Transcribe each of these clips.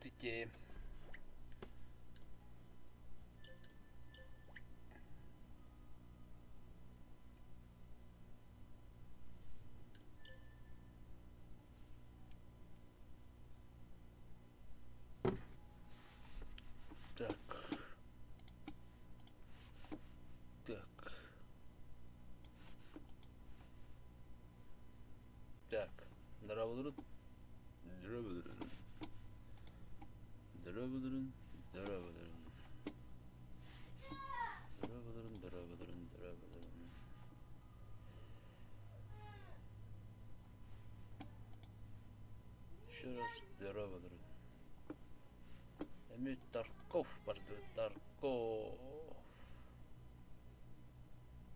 Здравствуйте. Так. Так. Так. Дорооболорун. Дорооболорун. Дорооболорун. Дорооболорун. Дорооболорун, дорооболорун, дорооболорун. Еще раз дорооболорун. Эмиэ Тарков барды, Тарков.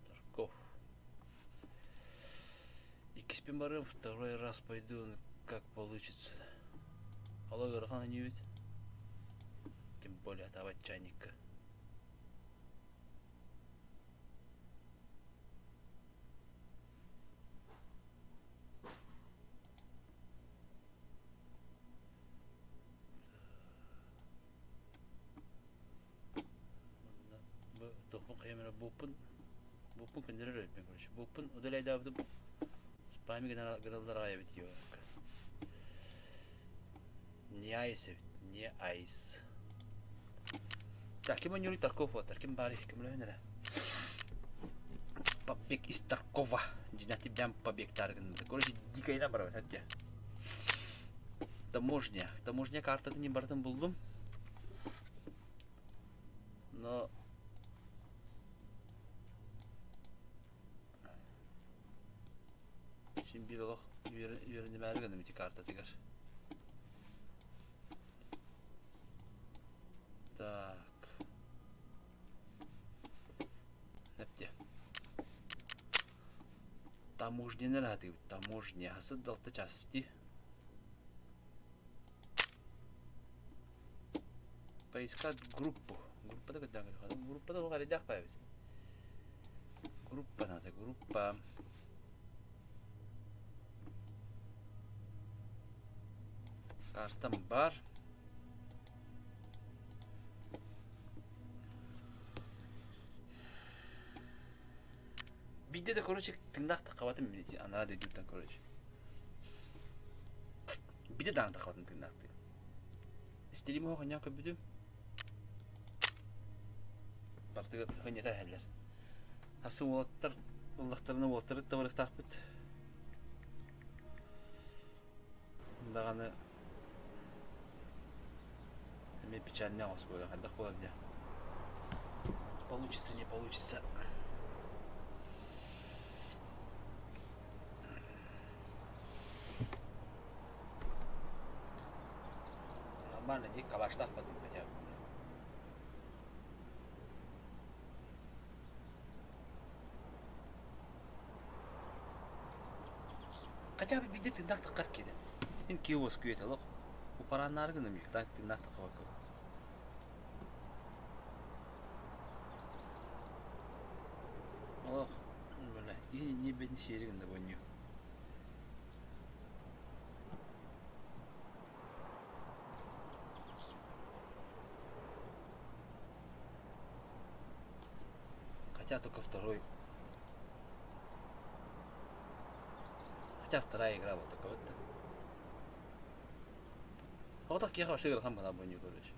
Тарков. Иккиспин барыам, второй раз пойду, как получится. Ала ыарахан аньыыбыт. Тем более атаабат чайникка. Туохпун хайа эмэ бууппун бууппун көннөрөр эбиппин короче бууппун удаляйдаабытым спами гыналлар аҕай эбит диэбэккэ не айс эбит не айс так ким оонньууруй Тарков уолаттар ким баарый көмөлөһүн эрэ побег из Таркова дьинэтибдээн побегтаары гынныбыт короче дикайынан барабын эттэ таможня таможня картатын не барытын буллум но син биир олох үөрэнимээри гынным ити картатыгар так эптиэ таможняны аһатыыбыт таможня хасыт да алта час дии Поискать группу. Группада кытта группада туох эрэйдээх баайбыт. Группа надо, группа. Картам бар. Биирдэ да короче тыыннаах таххабатым анараа дойдуттан короче. Биирдэ даҕаны таххабатым тыыннаахтыы. Истэрим оһох онньоон көрбүтүм. Бартыгар хынньата иһэллэр. Асы уолаттар ыллахтарына уолаттары да барыахтаахпыт. Даҕаны эмиэ печальнай оҕус буолар хайдах буолар диye. Получится, не получится. Нормально дии, калаштаах бардым хотя бы. Хотя бы биирдэ тыыннаах таххар киирэ. Мин киос күөт олох. Упарааннаары гынным так тыыннаах таххабакка. Олох, бля, и не бедни сиэри гынна бонню. Хотя только второй. Хотя вторая игра вот такая вот. А вот так я вообще играл на боню, короче.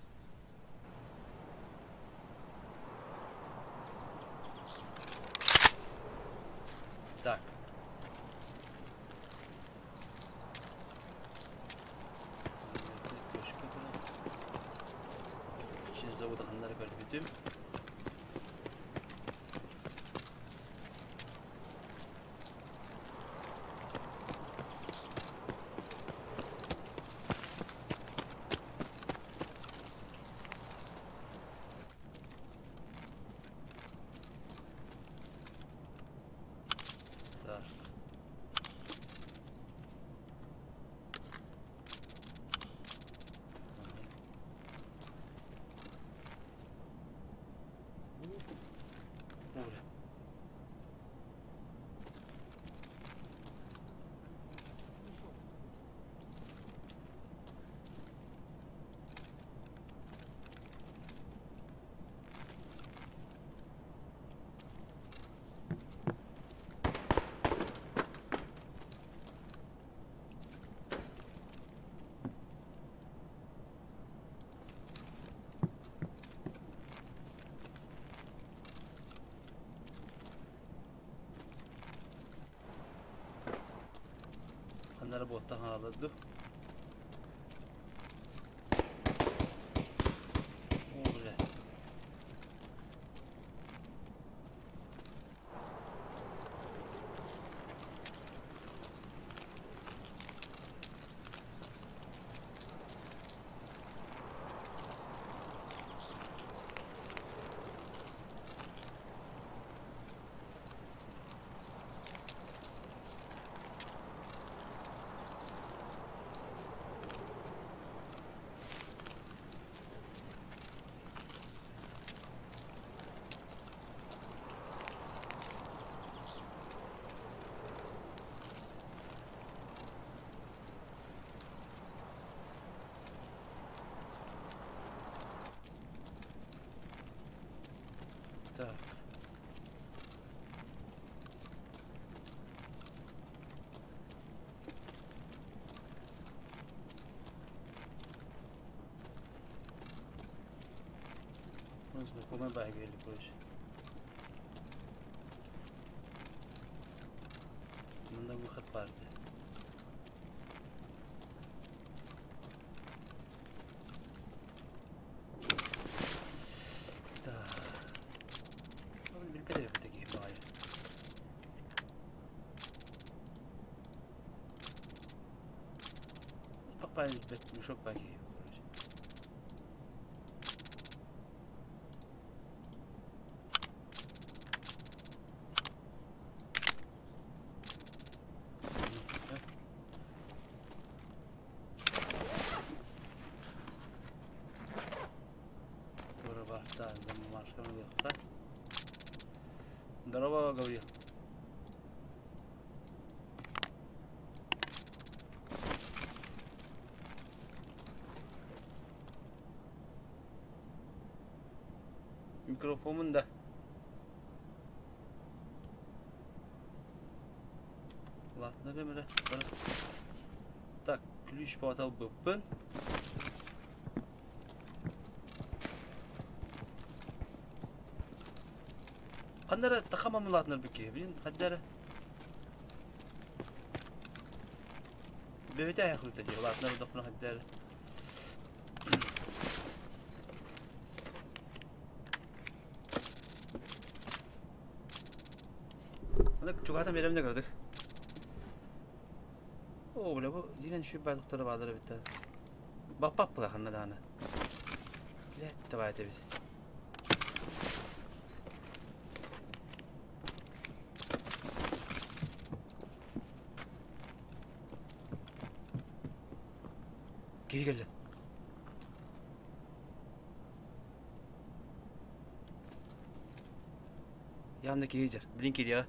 Так. Через завода ханнары көрбүтүм. Так. Ханнара буоттан хаалар дуу? О, бля. Так. Ну, знакомый баги или короче. Манна выход баар дии. Так. Билбэт эбиппит киһи баҕайы. Папа билбэт мешок баа киһи короче. Здорово, Гаврил. Микрофонун да. Ладно, эрэ. Так, ключ бааталбыппын. Ханна эрэ тахамам улаатынарбыт киһи, билин хадда эрэ. Бөһүтэ айахлыта дии, улаатынар удохпуна хадда эрэ. Аны чугаһатан биэрэм да кыратык. Оо, бля, бу дьиҥэн үчүгэй баай туттара бааллар эбит да. Баппап была ханна даҕаны. Блядь, давай эбит. Киһи кэллэ. Явно киһи дьэр. Блин кириэҕэ.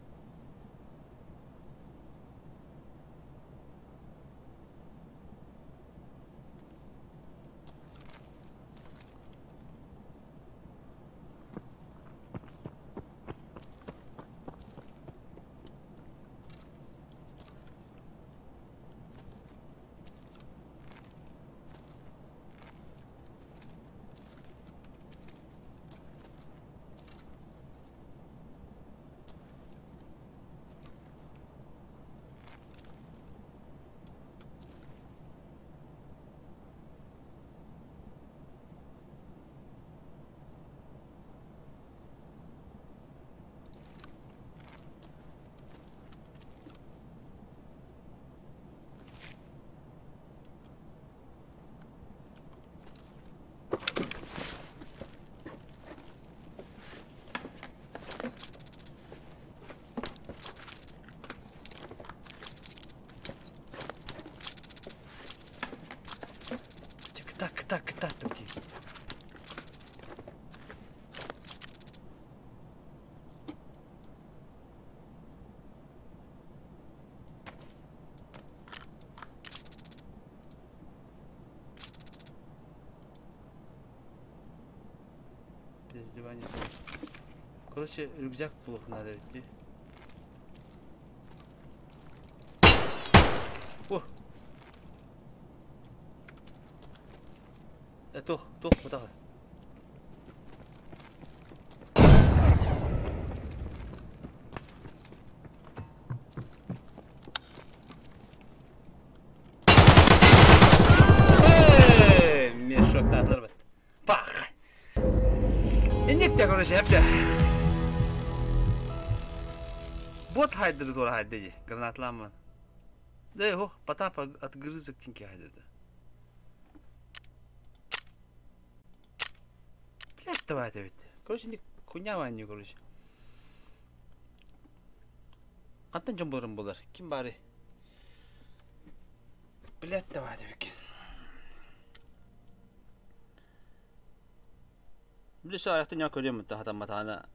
Кытаат, кытаат, кытаат такие. Переливание. Короче, рюкзак плохо надо ведь. О! Туох, туох бутаҕа. Короче, эпте. Бот хайдыры туора хайды ди. Гранатламман. Да, хо, Потап отгрызок кинки хайдырды. Блядь, давай это ведь. Короче, не хуйня ваню, короче. Хантан дьон буларым булар. Ким бары? Блядь, давай это ведь. Били саайахты ньаа көрүөм та хатамматаана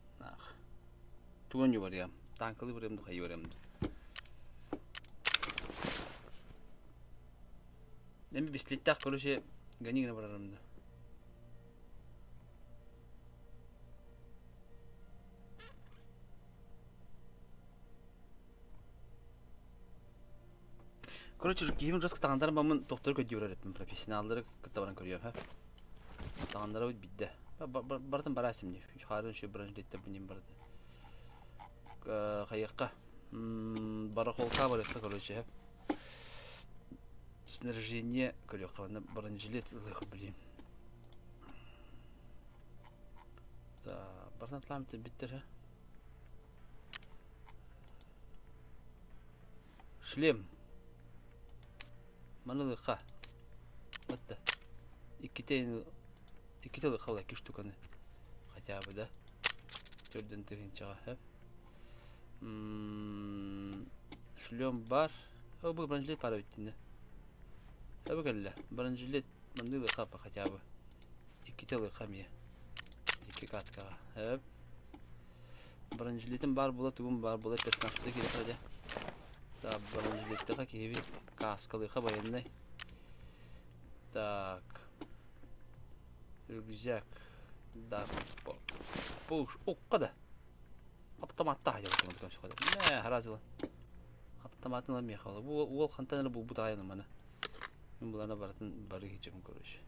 тугун юбарыам таанкылыы барыам ду хайыы барыам ду эми бистилиттээх короче гани гына барарым да Короче, киһим жестко таҥаннаран баммын тохтору көрдүү барар эппин профессионаллары кытта баран көрүөм һэ. Таҥаннарабыт биирдэ. Барытын бараасым дии. Хаарын үчүгэй бронежилеттэр бу ньим барыта. Хайыахха. Барахолка барыахха короче һэ. Снаряжение көрүөххэ манна бронежилет ылыах билиим. Барытын атлаам биттэр һэ. Шлем. Маны ылыахха. Батта. Иккитэ иккитэ ылыахха икки штуканы. Хотя бы да. Төрдүн тыһыынчаҕа сөп. Шлем бар. О, бу бронежилет баар эбит дии. Эбэ кэллэ. Бронежилет манны ылыахха хотя бы. Иккитэ ылыахха эмиэ. Икки каткаҕа. Сөп. Бронежилетим баар буола тугум баар буола персонажта киириэххэ дьэ. Так, бронежилеттеха киһибит кааскалыыха военный. Так. Рюкзак. Да. Пуш. Укка да. Автоматтаах дьэ автомат харазыла. Автоматын ылан миэхэ Бу уол хантан эрэ булбут аайын маны. Мин булана барытын бары кичем короче.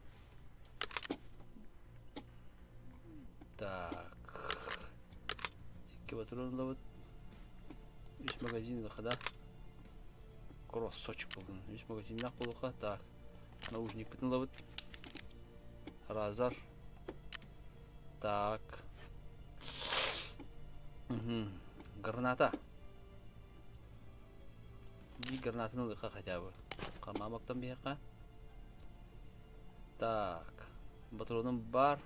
Так. Икки патрон ылабыт. Үс магазин ылыха да. Кроссочек булдум. Үс магазиннаах буолуохха. Так. Наушникпытын ылабыт. Разар. Так. Угу. Граната. Биир гранатаны ылыахха хотя бы. Хамаамактан биһиэхэ. Так. Патроным бар.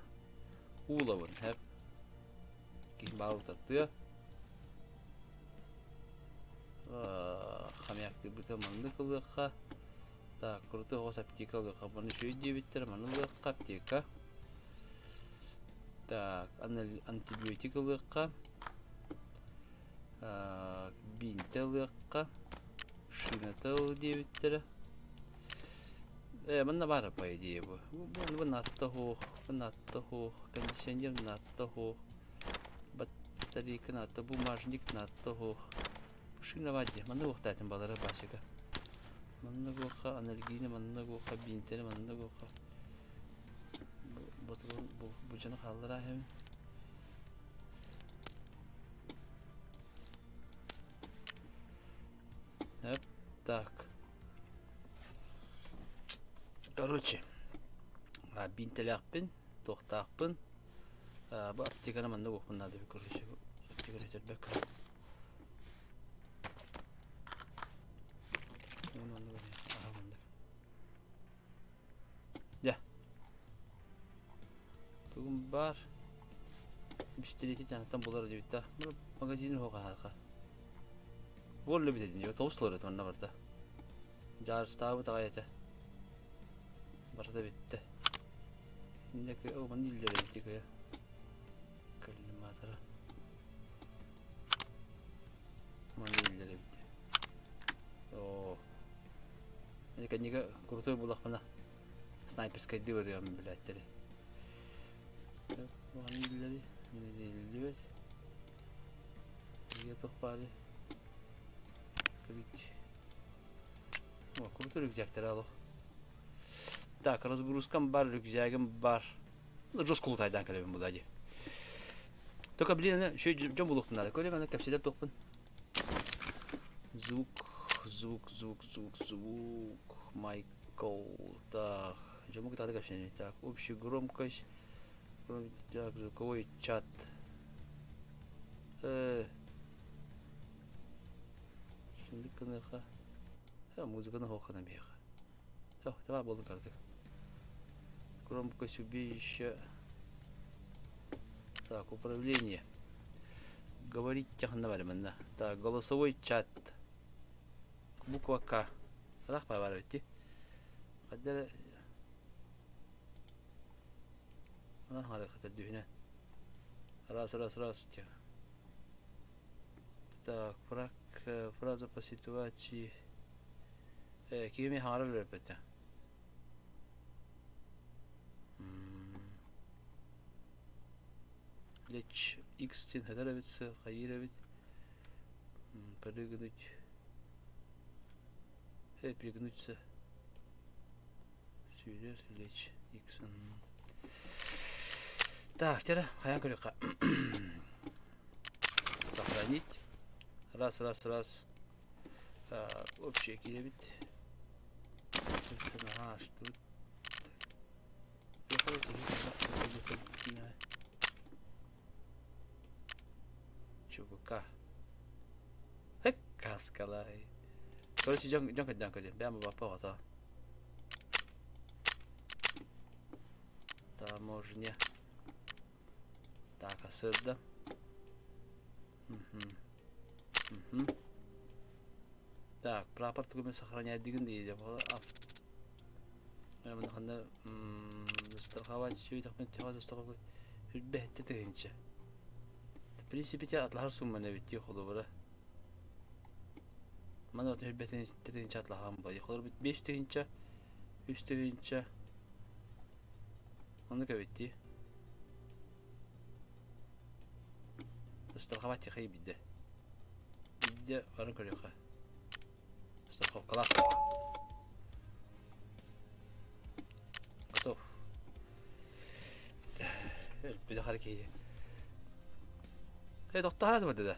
Уулабын. Хэп. Киһи баар утаттыа. Хомяктыырбыта маннык ылыахха. Так, крутой оҕус аптека ылыахха. Маны үчүгэй диэбиттэр, маны ылыахха аптека. Так, антибиотик ылыахха. Биинтэ ылыахха. Шината ыл диэбиттэрэ. Э, манна баар по идее бу. Бу натта хуох, бу натта хуох, кондиционер натта хуох, батарейка натта, бумажник натта хуох. Шина баар дии. Манна уохтаатын балара баачыка. Манна буохха анальгина, манна буохха биинтэни, манна буохха ботулун бу дьону хааллараа иһэбин. Так. Короче, биинтэлээхпин, туохтаахпын. Бу аптеканы манна буохпун наада короче, аптеканы өтөрбөккө. Дьэ. Тугум баар. Бистилиэти тянаттан булар диэбит да. Магазин уһуга хаалха. Буолла бит этин тоҕус тылыр этэ онно барда. Дьаарыстаабыт аҕай этэ. Барыта бүттэ. Инники о манна иллэр эбит кыйа. Коллиматора. Манна иллэр эбит. Оо. Кэннигэ крутой булахпына снайперскайдыы барыам билээттэри. Манна иллэри, иллибэт. Иге туох баарый? О, крутой рюкзактар алло. Так, разгрузкам бар, рюкзагым бар. Ну, жестко лутайдан кэлэбин бу дади. Только, блин, еще дьон булуохпун надо. Көрөм аны кэпсэтэр туохпун. Звук, звук, звук, звук, звук. Майкл. Так, дьому кытааты кэпсэни. Так, общая громкость. Так, звуковой чат. Şimdi гыныаха. Музыканы хооххана биһиэхэ. Давай буоллун картык. Громкость убежища. Так, управление. Говорить тихо манна. Так, голосовой чат. Буква К. Рах бар битти. Хаддара Анан хараката дүһүнэ. Раз, раз, раз. Так, фраза по ситуации. Кими хаҥарар үөрпэтэ. Леч X диэн хэтэр эбит, хайыыр эбит. Прыгнуть. Пригнуться. Сүүрэр, лечь X. Так, теперь хайан көрүөххэ. Сохранить. Раз, раз, раз. Так, общее киирэбит. Ага, что ЧВК. Каскалай. Короче, дьон дьон көрдөөн көрдүм. Бэм баппа оҕото. Таможня. Так, асырда. Угу. Так, прапор тугу сохранять деген дейді. Ханна застраховать застраховать. Хүрбэхти тыһынча. В принципе, атлахар сумманы битти холобура. Мана отun хүрбэхти тыһынча атлахан бай. Холобура 5 тыһынча, 3 тыһынча. Оны көбитти. Застраховать тихай бидде. Бидде барын көрөккө. Страховкалар. Готов. Bir hareket. Hey, doktor hazır dedi.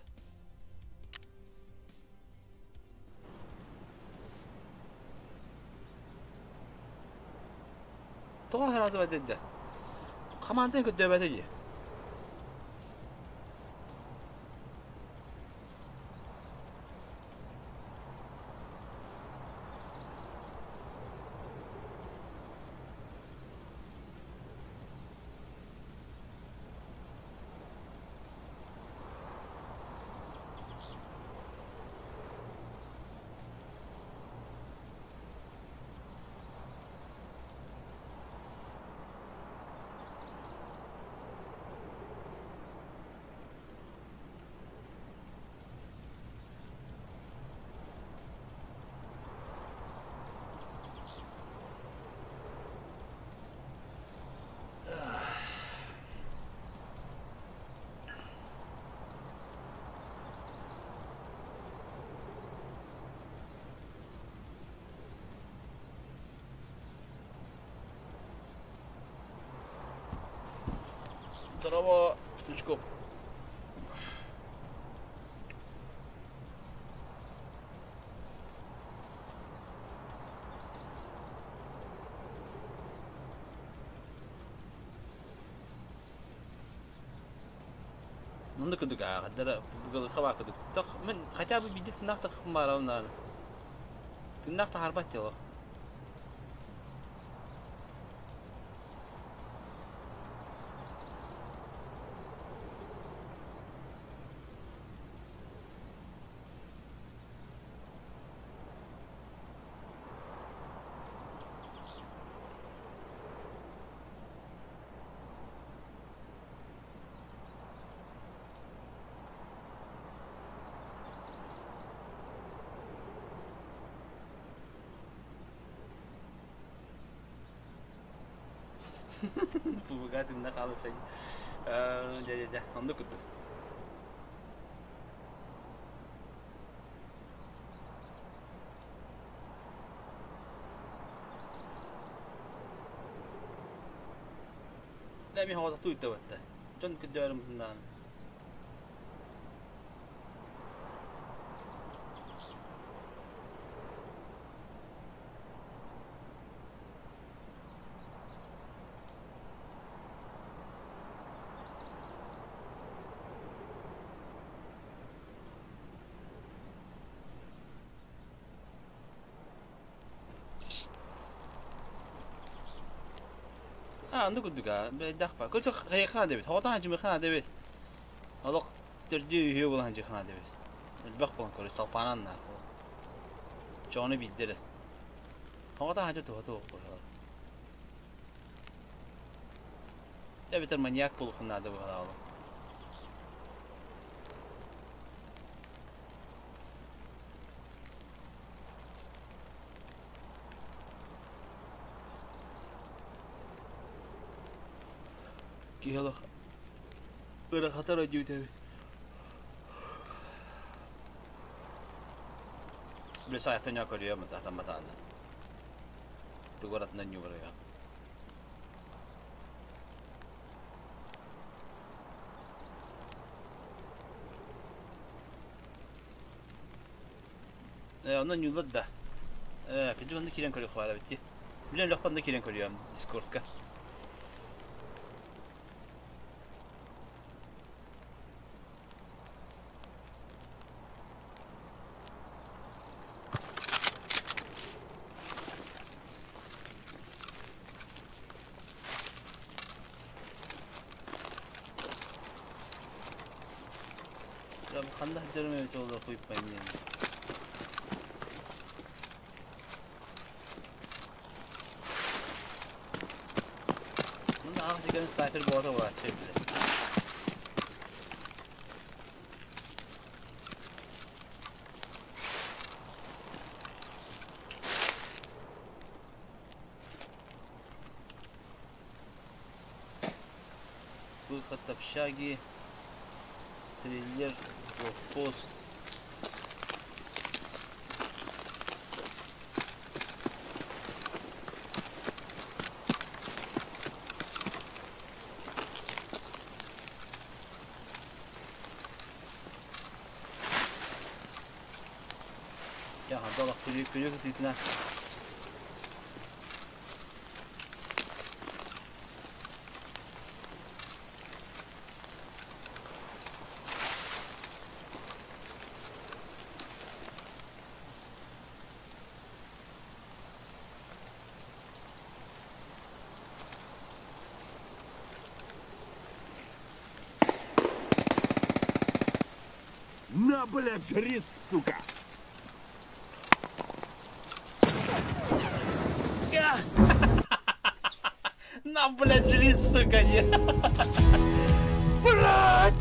Тоҕо харазы dedi. Хамантан көтдөбөтө дии. Здорово, Стручков. Мында кудук аҕадара бугалы кудук. Тох мен хотя бы бидит тынах маравнан. Тынах харбат тело. Фуга тынна қалып шай. Жа жа жа, онда күттүм. Ләми хавата туйта батта. Жон күдөрүм тыннан. Оннук курдук аа, элбэх баар. Көрсө хайыахха наада эбит, хоҕотох ханчымыахха наада эбит. Олох төрдүө үһүө буолан ханчыахха наада эбит. Элбэх буолан көрө, салпаанан наар. Чоҕуну биирдэ эрэ. Хоҕотох ханча туһа туох буолар. Эбэтэр маньяк буолуоххун наада быһалаах. Киһи олох ырахатар өйдүүтэ эбит. Били саайта ньоо көрүөм атамматаана. Тугуратынан ньуурайа. Ээ, онно ньууллар да. Ээ, кырдьык онно киирэн көрүөх баара эбит дии. Билэн өлөхпө онно киирэн көрүөм Дискордка. Ханна сылдьарым эбитэ буолуо куйпайын диэн. Мында аҕыс иккен снайпер буолата буолааччы эбитэ. Выход общаги, трейлер, блокпост. Я ханталах күлүү күлүү кытыытына На, блядь, жри, сука! На, блядь, жри, сука, не. Блядь!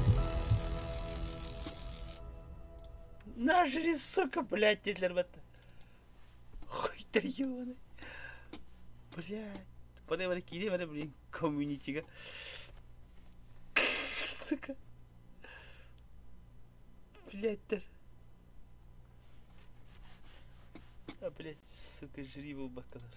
На, жри, сука, блядь, диэтилэр батта. Хуй ты, ёбаный. Блядь. Бары бары киирэ бары, блин, комьюнитига. Сука. Блядь, А, блядь, сука, жри буолбаккалар.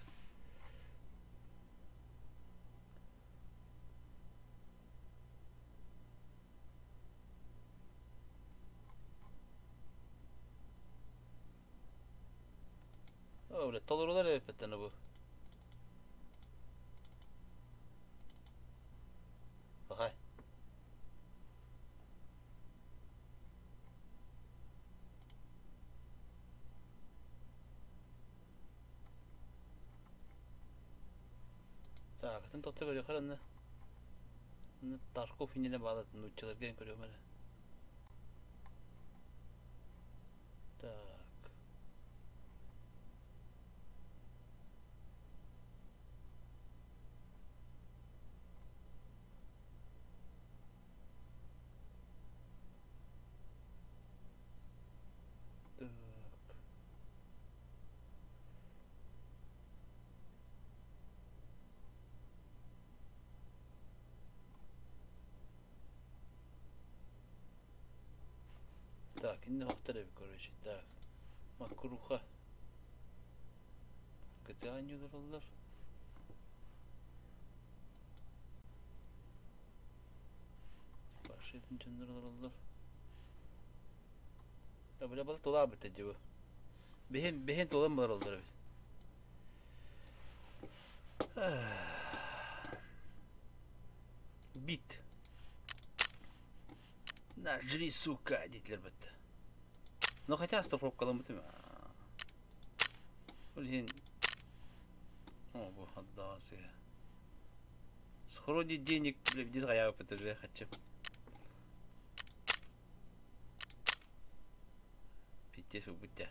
Оо, блядь, толорулар эбиппэттэн бу. Бахай. Так, атын тохто көрүөхэр онно. Тарков иннинэ баалат нууччаларга көрүөм эрэ. Так. Так. Так, иннэ охтор эбит, короче. Так. Макруха. GTA оонньуулар Башитын дьоннор олороллор. Бля, бал тулаабыт дии бу. Биһин биһин тулан бараллар эбит. Бит. На, жри, сука, диэтилэр бытта. Ну хотя страховкаламмытым. Ол иһин О, бу хаддаҕа сыһа. Схорони денег, бля, где заявы ПТЖ хочу. Пиздец вы будьте.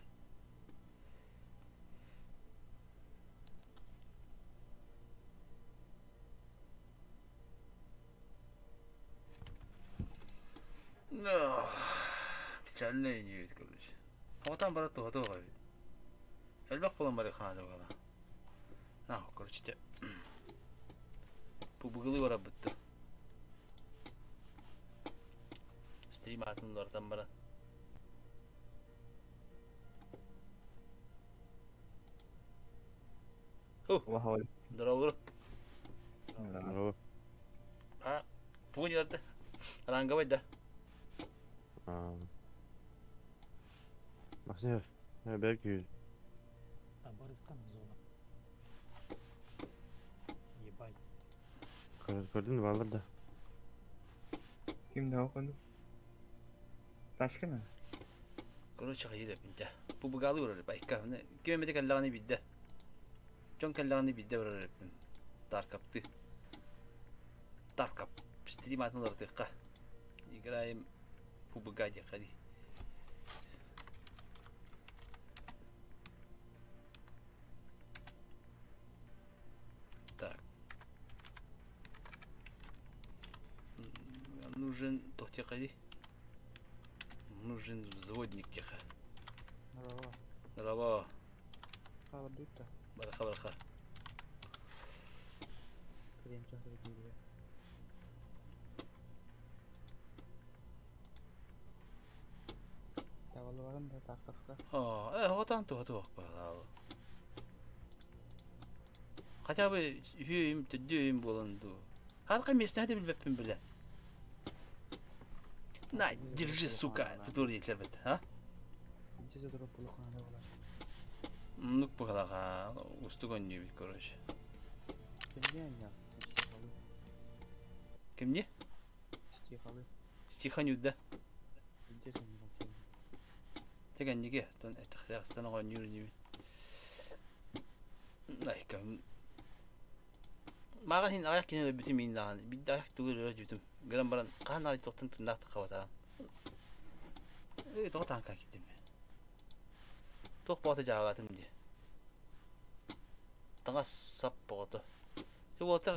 Ну, печальная не вид, короче. А вот там брат готово ведь. Элбэх буолан бары хаада буола. А, короче, те. Пубугылы бара бытты. Стрим атын уларытан баран. Ху, Ваховали. здорово. Здорово. А, понял да. Ранговый да. А, Максим, belki А Борис там зона. Ебать. Gördün mü alır da. Kim ne okudu? Başka mı? Короче, хайыр эпинте. Пубугалы барар байка. Кемете каллааны бидде. Чон каллааны бидде барар эпин. Таркапты. Таркап. Стрим атын уларытыахха. Играем пубуга диэххэ дии. Так. Нужен тохтиэххэ дии. Нужен взводник тихо. Здорово. Здорово. Хабар дutta. Бараха бараха. Крем чахыр диye. Tavalı varın da takakka. Аа, э, хотан туха туох баҕалаах. Хотя бы үһүөйүм, төддүөйүм буолан дуу. Халка местнэ да билбэппин билэ. На, держи, сука, тутур диэтилэр бэт, а? İnce durup bulukana var. Нук баҕалаха, устук онньуубит, короче. Kim ne ya? Стихалы. Кимне? Стихалы. Стиханюда. İnce sen bakayım. Тэгэнниге, тон этахтан оҕонньуур инибин. Найка. Мааҕын иһин аҕыйах киһини өлөрбүтүм иһин даҕаны, биирдэ аҕыйах тугу өлөрө сылдьыбытым. Гынан баран хаһан аҕай туохтан тыыннаах таххабатаҕым. Ээ, тоҕо таанка киирдим Туох баҕата дьаабалаатым дии. Таҥас сап бөҕөтө. Дьэ уолаттар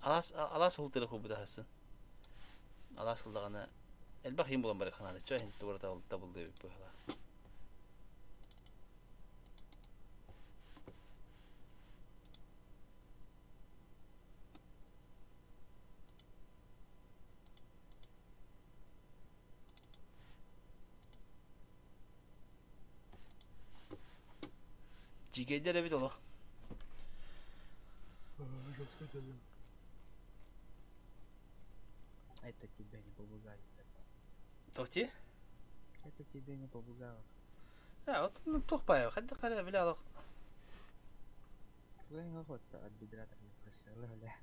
алаас алаас уһултара куурбута аһасын. Алаас ыллаҕына элбэх иһин булан барыахха наада. Чэ иһин тугу эрэ табыллыа эбит быһыылаах. Дьиикэйдэр эбит олох. Это тебя не побугали. Тоти? Это тебе не побугало. А, вот ну туох баайа, хайдах эрэ били олох. Твоя охота от бедра так не просила, бля.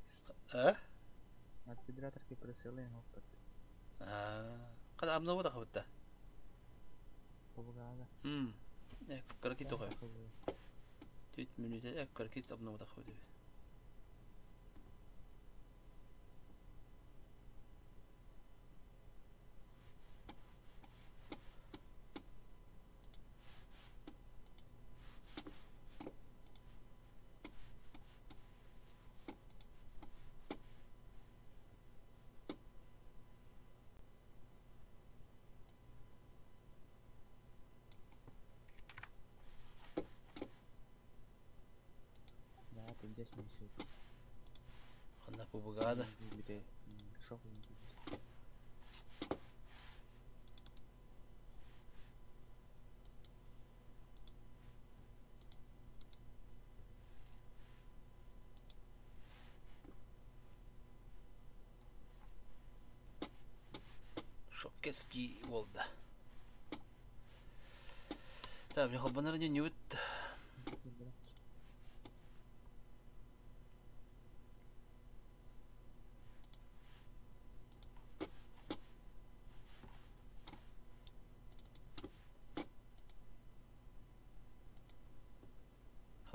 А? От бедра так и просила, опыт. Аа, хата обнову тахабытта. Побугала. М. Э, кыракый тоҕо. Түт мүнүүтэ э, кыракый обнову тахабыт эбит. Да, ты здесь не все. Ханна побугада. Шок. Шоккеский уолда. Так, мне холбанар не нют.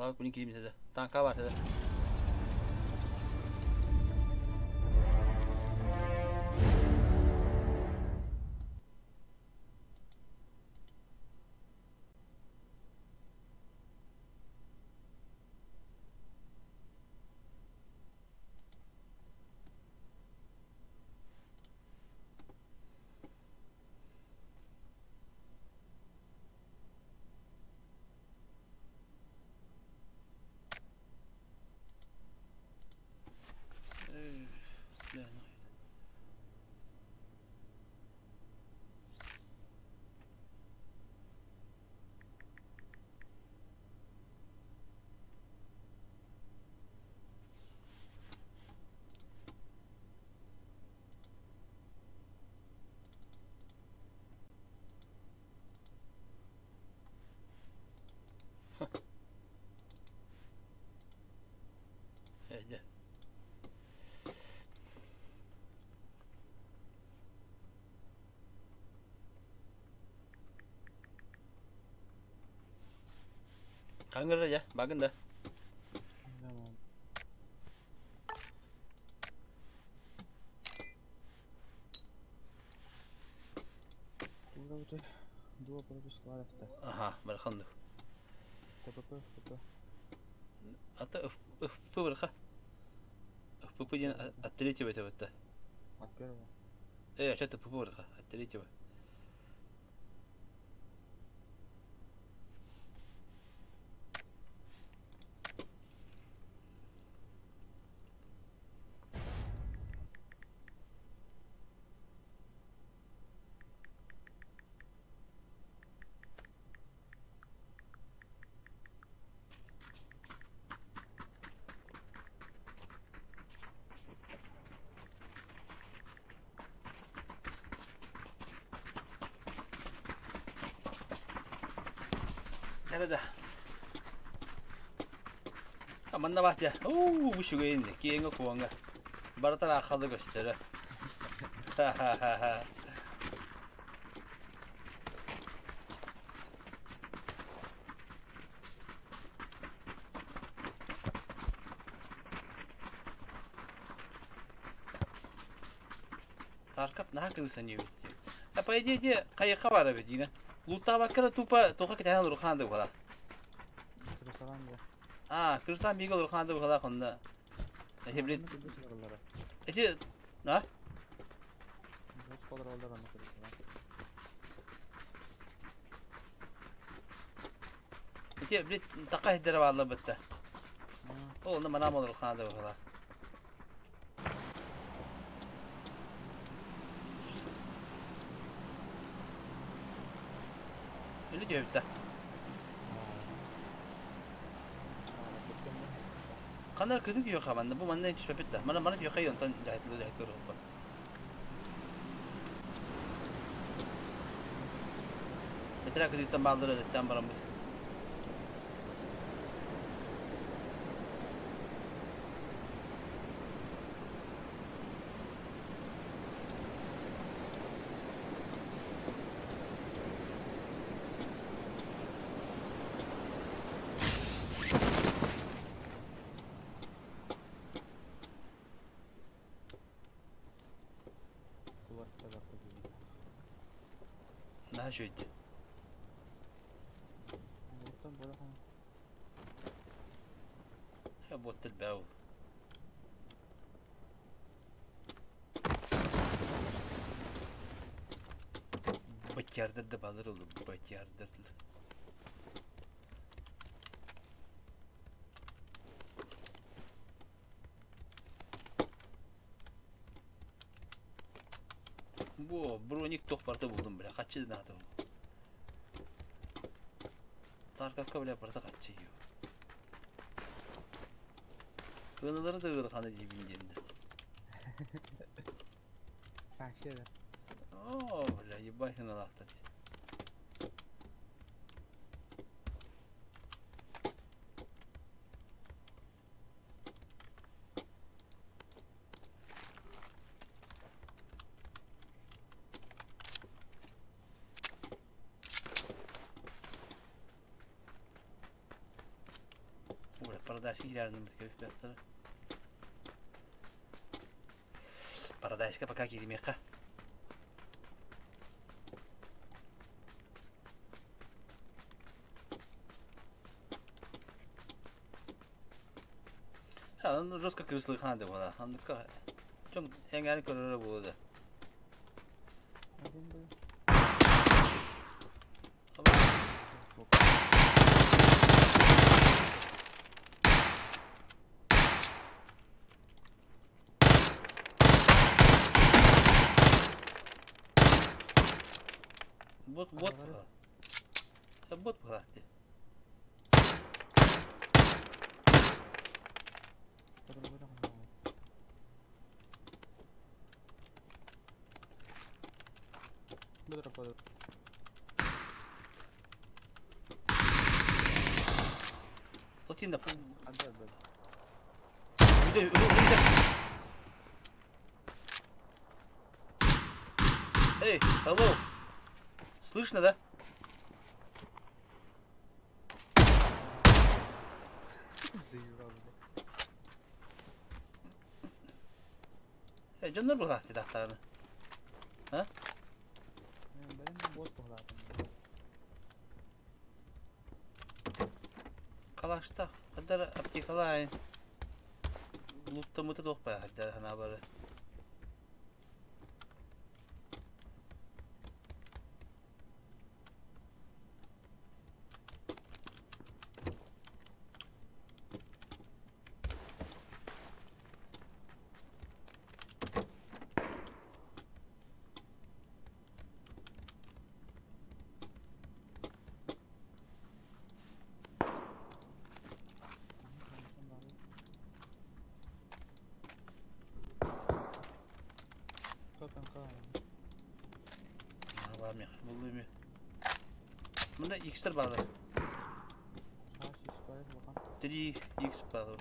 Халаа күнүн киримитэ да. Таанка бар да. Хаҥыра дьэ, багын да. Дуо против складов-то. Ага, бархан. ТПП, ФП. Ата ФП барха. ФП диэн от третьего это. От первого. А что ТПП барха? От третьего. Да. Манна бас дьэ. Уу, бу үчүгэйин киэҥэ куоҥа. Барытар ааххалы көстөрө. Ха-ха-ха-ха. Таркап наһаа кырысан эбит. А по идее де хайыха бар эбит дина. Лутаабаккара тупо тоха кэтэһэн олорухаан да буолар. Кырысалаан да. А, кырысаан бигэ олорухаан да буолар онно. Эти блин. Эти а? Эти блин така хиддere баалла бытта. Ол онно манаам олорухаан да буолар. Өлө түһэбит Ханна кыды күйөхэ манна бу манна түспэппит да. Мана мана түөхэй онтон дьаһайтылы дьаһайтылы руһуппа. Этэрэ кыдыттан бааллар өттөн бараммыт. Наһаа үчүгэйдик. Буот элбэҕи Бытярдар да балыр olur, бытярдар. Бу броник туох барыта булдум бля, хаччы да наада бу. Таркакка бля барыта хаччы юу. Кыналары да ыарахана диибин диэн да. Санкция да. Оо, бля, ебать хыналаахтар. Бля, парадайска киирэрин бит Парадайска пока кииримиэххэ. Ну жестко крыслыхана да буола. Оннукка дьон эҥээрин көрөрө буолуо да. Бот бот бот бот 또 뛴다. 안돼 안돼. 위대 위대. Эй, алло. Слышно, да? Заебал, бля. Дьоннор быһаахтыы тахтааны. А? Блин, бот быһаатым. Калаштах, хаддар аптекалаайын. Луттамыта туох баа хаддар ханаа бары. Мында икстер баалар. 3 икс баалар.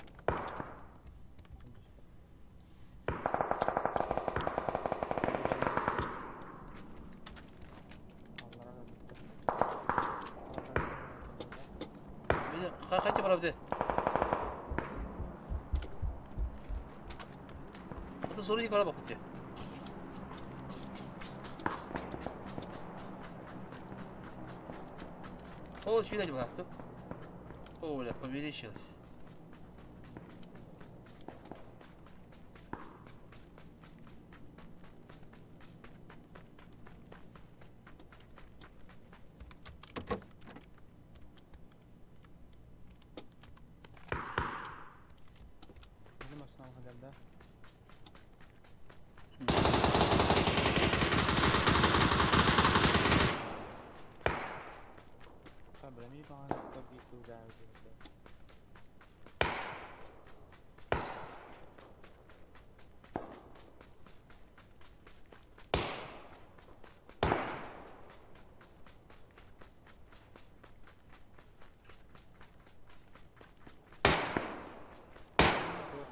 Хайта барабды. Это 소리 걸어 바꿨지. О, сюда не. О, бля, померещилось. Да?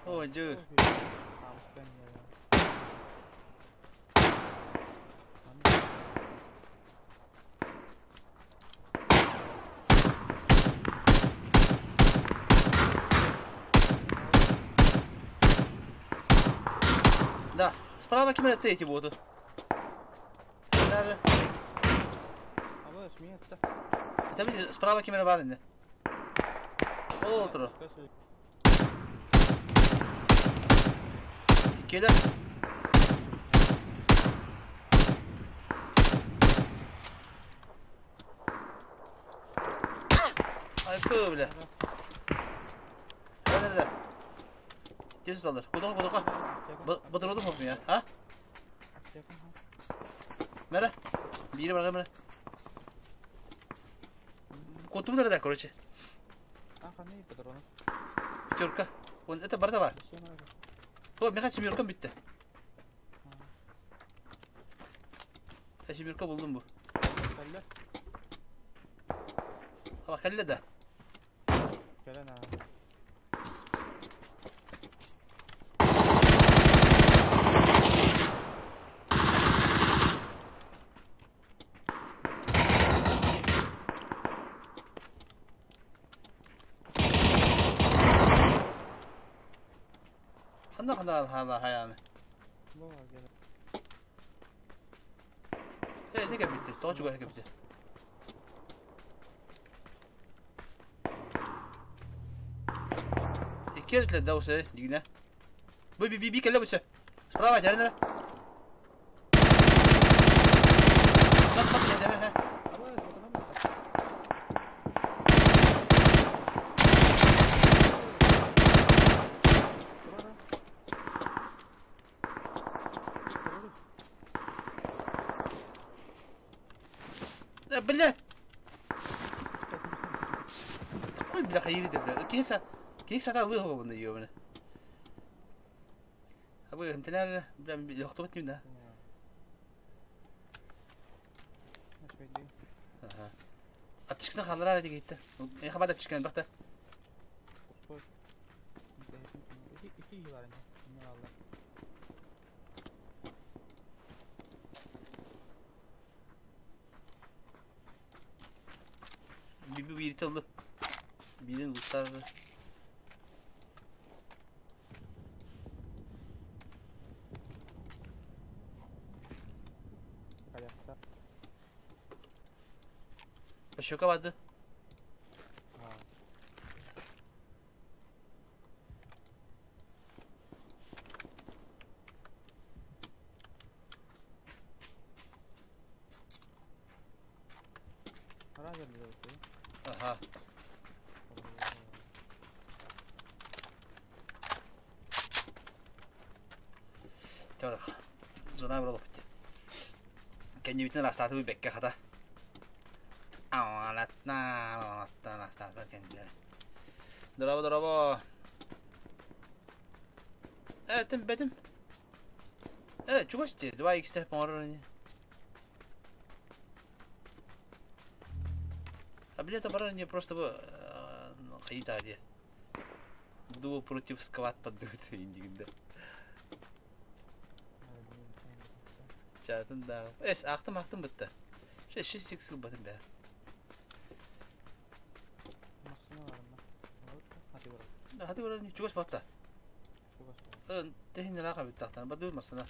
Ой, дьэ. Да, справа кимре третий будут. Даже. А вот смеется. Это видишь, справа кимре бар. Ол отур. Кеде. Ай, бля. Да, да, да. Тез алыр. Куда, куда? Батырдым мı ya? Ha? Mere. Biri var mere. Котум да, короче. Пятерка. Вон это барда бар. О, меха семерка битти. Семерка булдум бу. Ama kelle de. Кэлэн аа. Ханна ханна ханна хаяны. Бу кэлэн. Э, не кепитти. Тоҕо чугаһа кепитти. Икки да усе, дигне. Би би би келе бусе. Справа жарына. Бас бас жарына. Да, блядь. Такой, бля, хайри, бля. Кихса, кихса та лыга вон её, бля. Абы, хэмтэнэр, бля, лохтубат нюна. Ага. Аттышкына халлар диге итте. Э, хабада чишкен бакта. Би би бир тылды. Бирин луттар. Пощека барды. Аха. Чорох. Зона быралаппыт. Кэннибитин астаатыбыт бэккэ хата. Аалаттан астаатыбыт кэннилэр. Дорообо, дорообо. Этим, бэтим. Чугас дии, 2x оҥорор ини. А билета барар не просто бы хайыта дии. Буду против сквад поддыбыт индигинде. Чатын да. Эс, ахтым ахтым бытта. Ше, ши сик сыл батын бә. Хати барар чугас батта. Тэһин ыраах эбит тахтан бадыыр масына.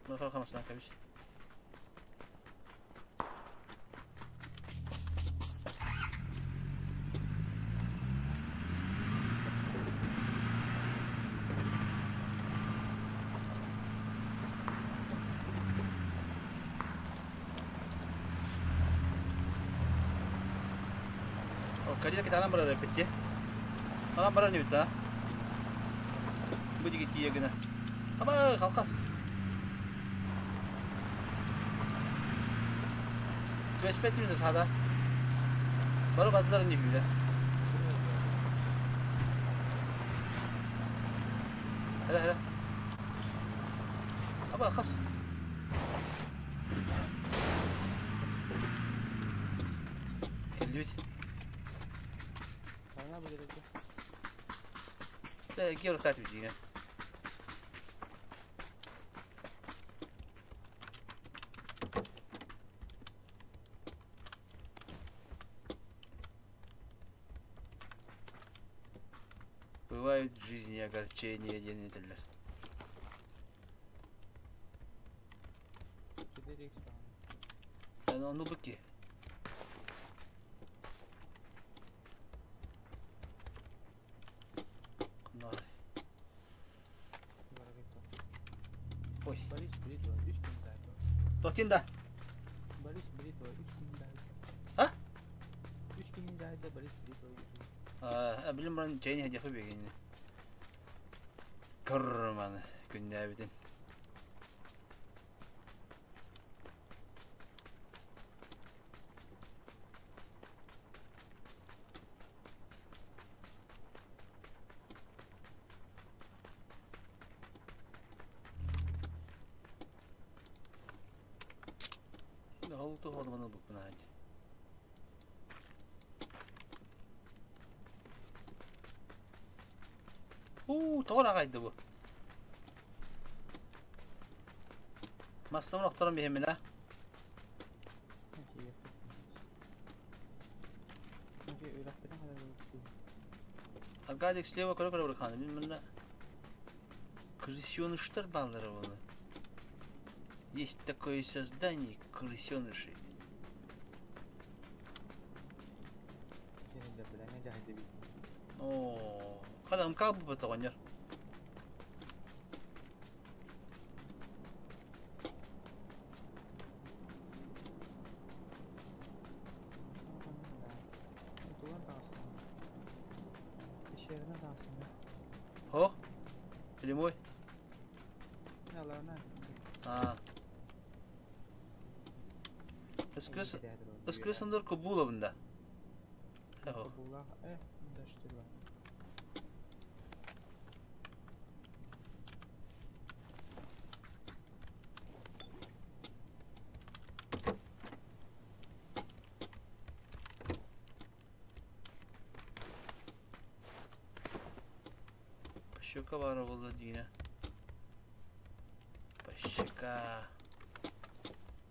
Нохо хамасына кэбис. Калина кытаанан барар эппит Анан барар небит а? Бу диги тиийэ гына. Аба, халкас. Түбэспэт саада. Бары бардылар не хүлэ. Хара хара. Аба, хас. Кэллибит. Киэр бүтүүнэ. Бывают в жизни огорчения диэн этэллэр. Ону бу Ой. Борис Бритва, үс Тохтин да. Борис Бритва, үс А? Үс киһи Борис Бритва. А, билим баран чайын хадиха бегин. Кырманы күннәбитин. Холту холманы букна. Уу, тоҕо кайды бу. Массамын охторон биһэминэ. Аркадий слева көрө-көрө быраханы. Мин мында крысёныштар баллары буну. Есть такое создание крысёныши. О, когда как бы это Хо? Прямой? А. Ыскысындыр кубула бында. Кубула, да что ли. Пощека бара болла дина. Пощека.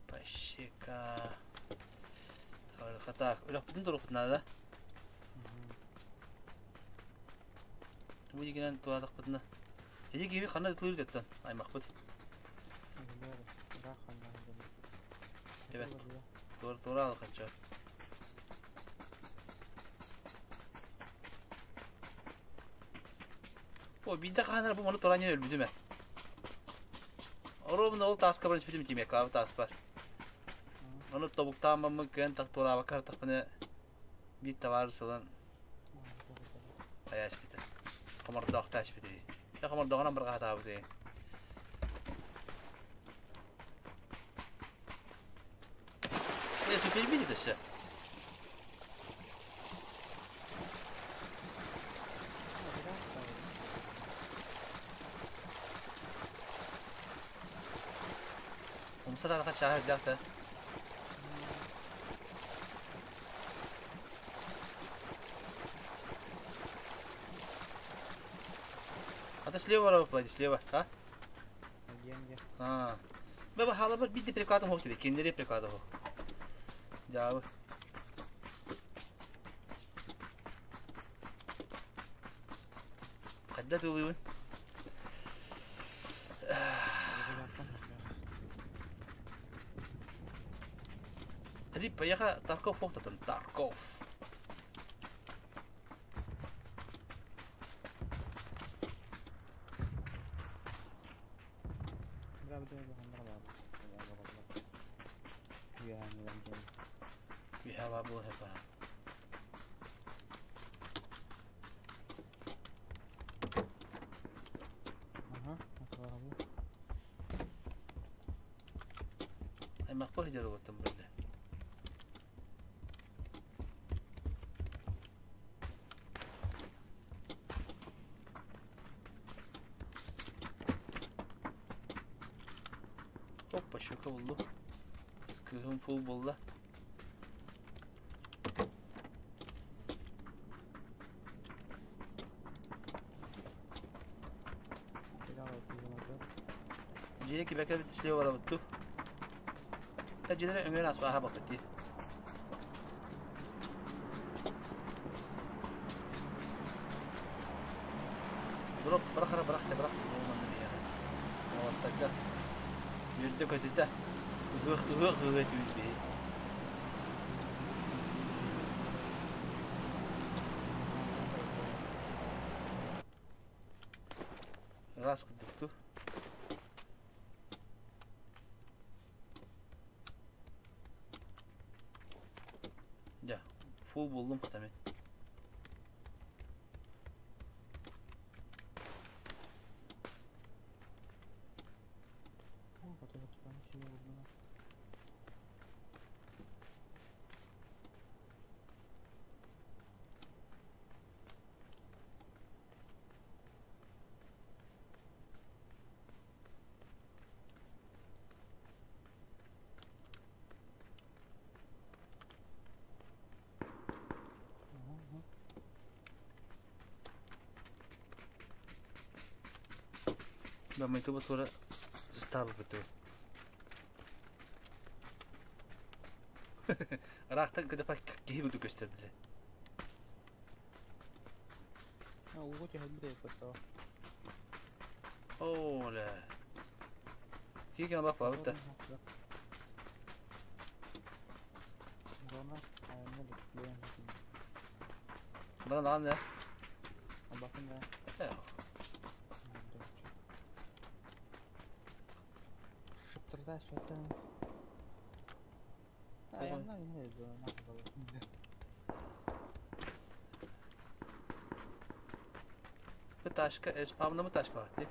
Пощека. Так, үлэхпитин турукпутна да. Бу дигенен туадакпытна. Эди киви хана тылыр деттен аймакпыт. Evet. Doğru doğru al kaçar. О, биирдэ хаһан эрэ бу маны туран өлбүтүм ээ. Оруобуна ол тааска баран испитим тиимэккэ таас бар. Ону тобуктааммаммын кыайан туораабакка сырыттахпына биир табаарыс ылан хайа испитэ. Хомордоохто испитэ. Дьэ хомордооҕунан барҕаһатаабыт ээ. Э, супербит өссө. Умса тараха чааһа үрдээх да. А ты слева работай, слева, а? А. Баба халабар биир прикладом хоп диде, кинилери приклада хоп. Дьаабы. Хайда тылыбын? Ри, поеха Тарков охтотон, Тарков. Үөһэ баар буолуо сөп аа. Аймахпа сылдьар уоттан биллэ. Опа, щука буллум. Кыыһым фул булла. Дьиэ кибэкэ слева барабыт Дьиэлэрэ өҥүөн аспааха баппыт дии. Бырах, бырах, бырах, бырах, Уолаттарга үөрдэ-көтүтэ ыһыах ыһыах ыһыа түүн биһи. Ыраас курдук дуу. Дьэ, фул буллум хата мин. Бамайты тура застабы быту. Ыраахтан көтөпө киһи курдук көстөр биле. Ууга түһэрбит эбит Оо, лэ. Киһи бак бабыт да. Бана даҕан да. Э. Bu ташка, спамна мы ташка бар, дии.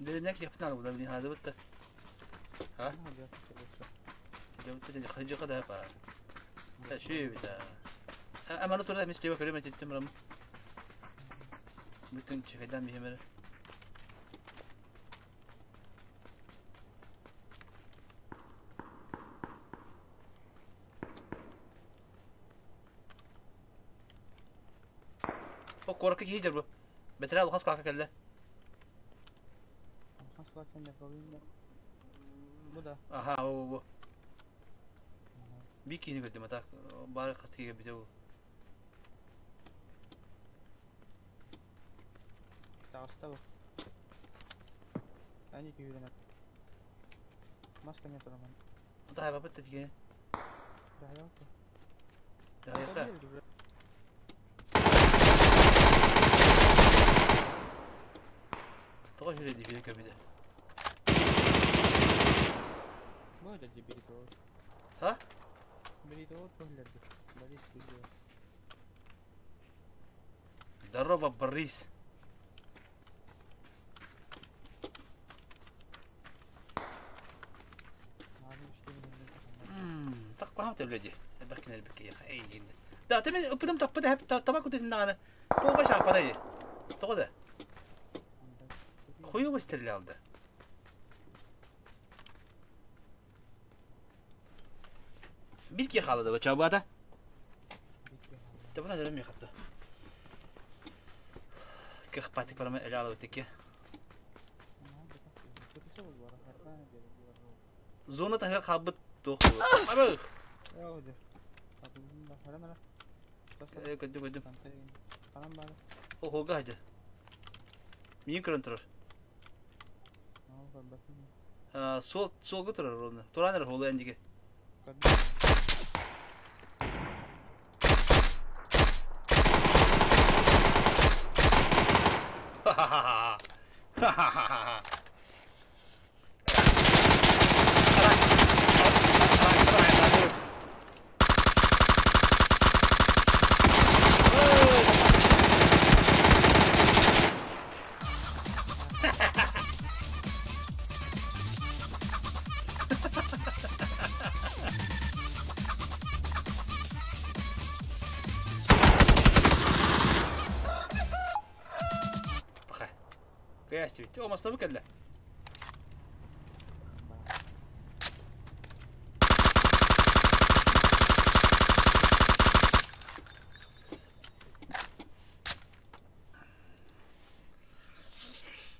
Линек япнар бу да билин хазы бытта. Ha? Хыжыга да ба. Та шүй бит. Аманы тура мис лева көрөмө теттим рам. Бүтүн чекедан бихемер. О, куоракка киһи дьэр бу. Бэтэрээ улахан скалка кэллэ. Улахан скалка кэллэ, Бу да. Аха, бу бу. Биир киһини көрдүм, а так бары хас киһи кэлбитэ бу. Таҕыста бу. Ани күүрэнэ. Мас кэмэ тураман. Таһайбаппыт да тигини. Таһайбаппыт. Таһайха. Тоҕо үһүрэ дибири көбүтэ. Бу это дибири тоҕо. Ха? Бери тоҕо көһүлэрди. Борис күллү. Здорово, Борис. Так куһаҕан төлө дии. Элбэх кинилэр киһиэхэ эйигин. Да, ты мен ыппытым таппыт таба кутутуннаҕына туоба шааппата дии. Тоҕо да? Хуёво стрелял да. Биир киһи хаалла да бачаабата. Табына дөрөм мехатта. Кых патик барама эле алабытыки. Зона таһыгар хаалбыт туох Абых! Көддү көддүм. Оһуга хадьа. Миин көрөн турар. Суол суолга турар ровно. Туран эрэ хуолу эндиги. Ха-ха-ха. Ха-ха-ха. Пока. Кыястибит. О, мастабы кэллэ.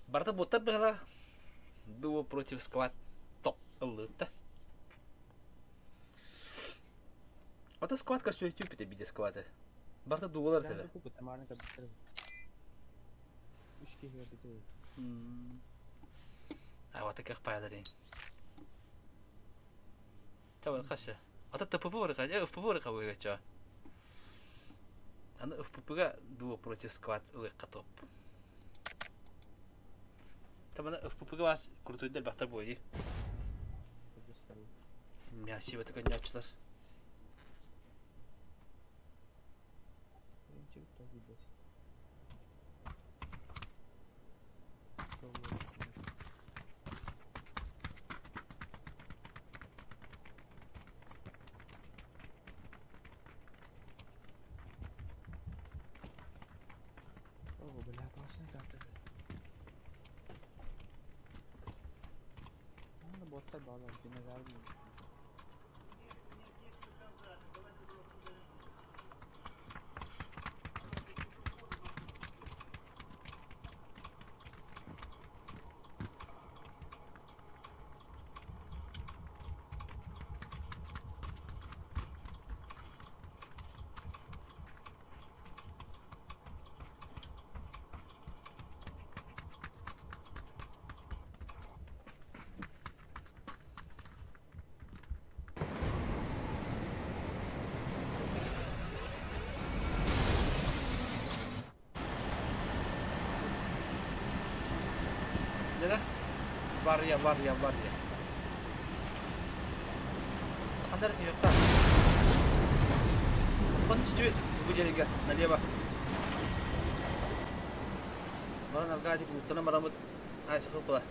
Барыта буттар быһыла. Дуо против сквад топ ыллыытта. Ото сквад көрсүөтүү бите биде сквады. Барыта дуолар теле. Үс киһи өлбүтэ. А вот таких пайларын. Табар хаша. Ата ТПП бар ка, ФПП бар ка буйгача. Аны ФПП-га дуо против сквад ылыкка топ. Табана ФПП-га бас крутой бахтар бойди. Мясиво такой нячтар. О, бля, классная карта. Аны боттар балар, динозавр. Nere? Var ya, var ya, var ya. Хандар не Он чуть выделига налево. Баран аргадик уттана марамыт айсы хыпла.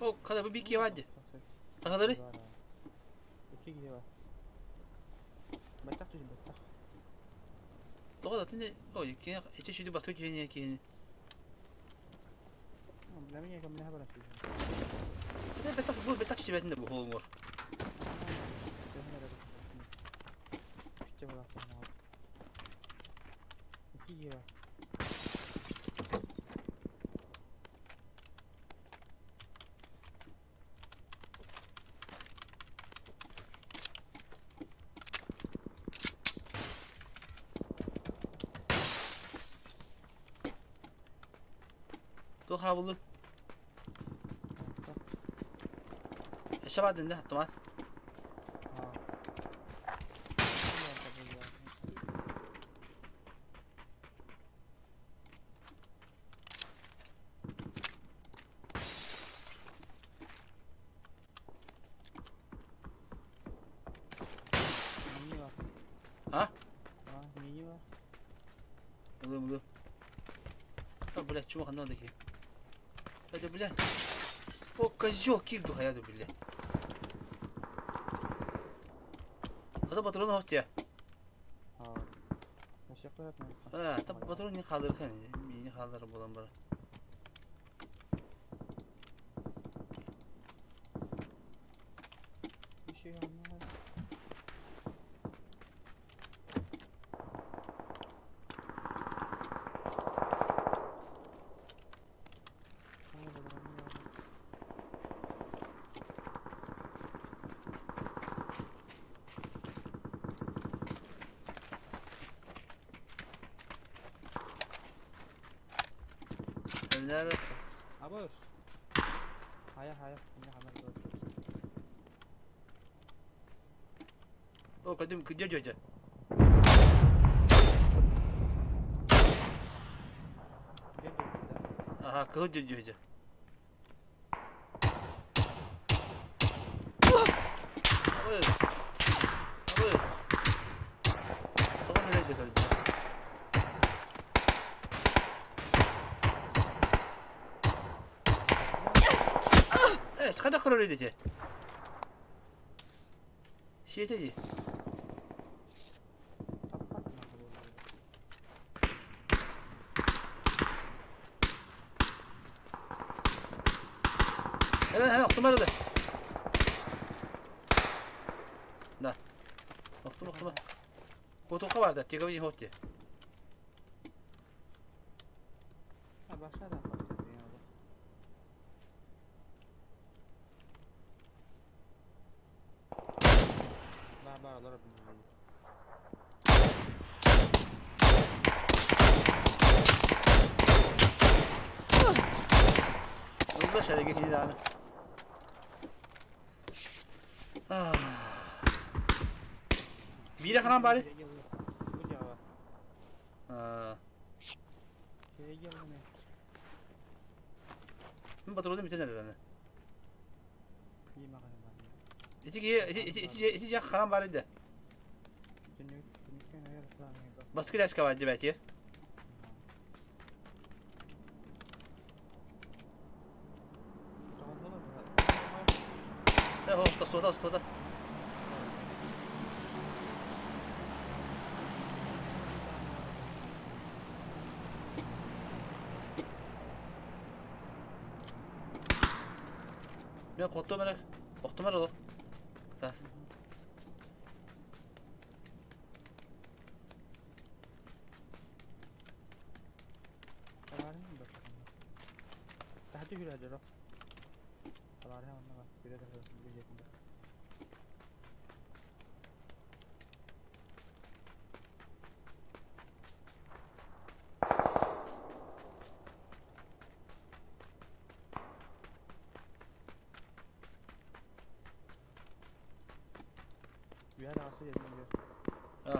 О, kada bu bir ki vardı. Takalari. Тоҕо да атын ой кини ичи сүдү бастакы киһини киһини. Бля, көмөлөһө барар. Бэтэх бу бэтэх чибэтин да бу холуҥор. Туох хаабылы? Өссө баар дэннэ, автомат. А? Ылым, ылым. А, блядь, чего надо такие? Это, блядь. О, козел, кирду хаяду, блядь. Это патрон хотя. А, там патрон не халыр, не халыр болан бар. Абыс. Хайа, хайа. О, кадым, где дядя? Ага, кыл дядя. Абыс. Абыс. Тоҕо нэлэйдэ көрдө? Э, хайдах көрөр эдите? Сиэтэ дии. Hemen hemen охтумар ылы. Да. Охтум охтума. Кутукка барды, тигови хотти. Ылла шареге кини дааны. Бире ханан бары? Мин патрулы бүтэн эрэр Ити ити ити ити жак ханан бар иде. Баскы ляска бар деп әтер. Э, сода, сода. Мен қоттым әрі. Оқтым әрі ол. Тас.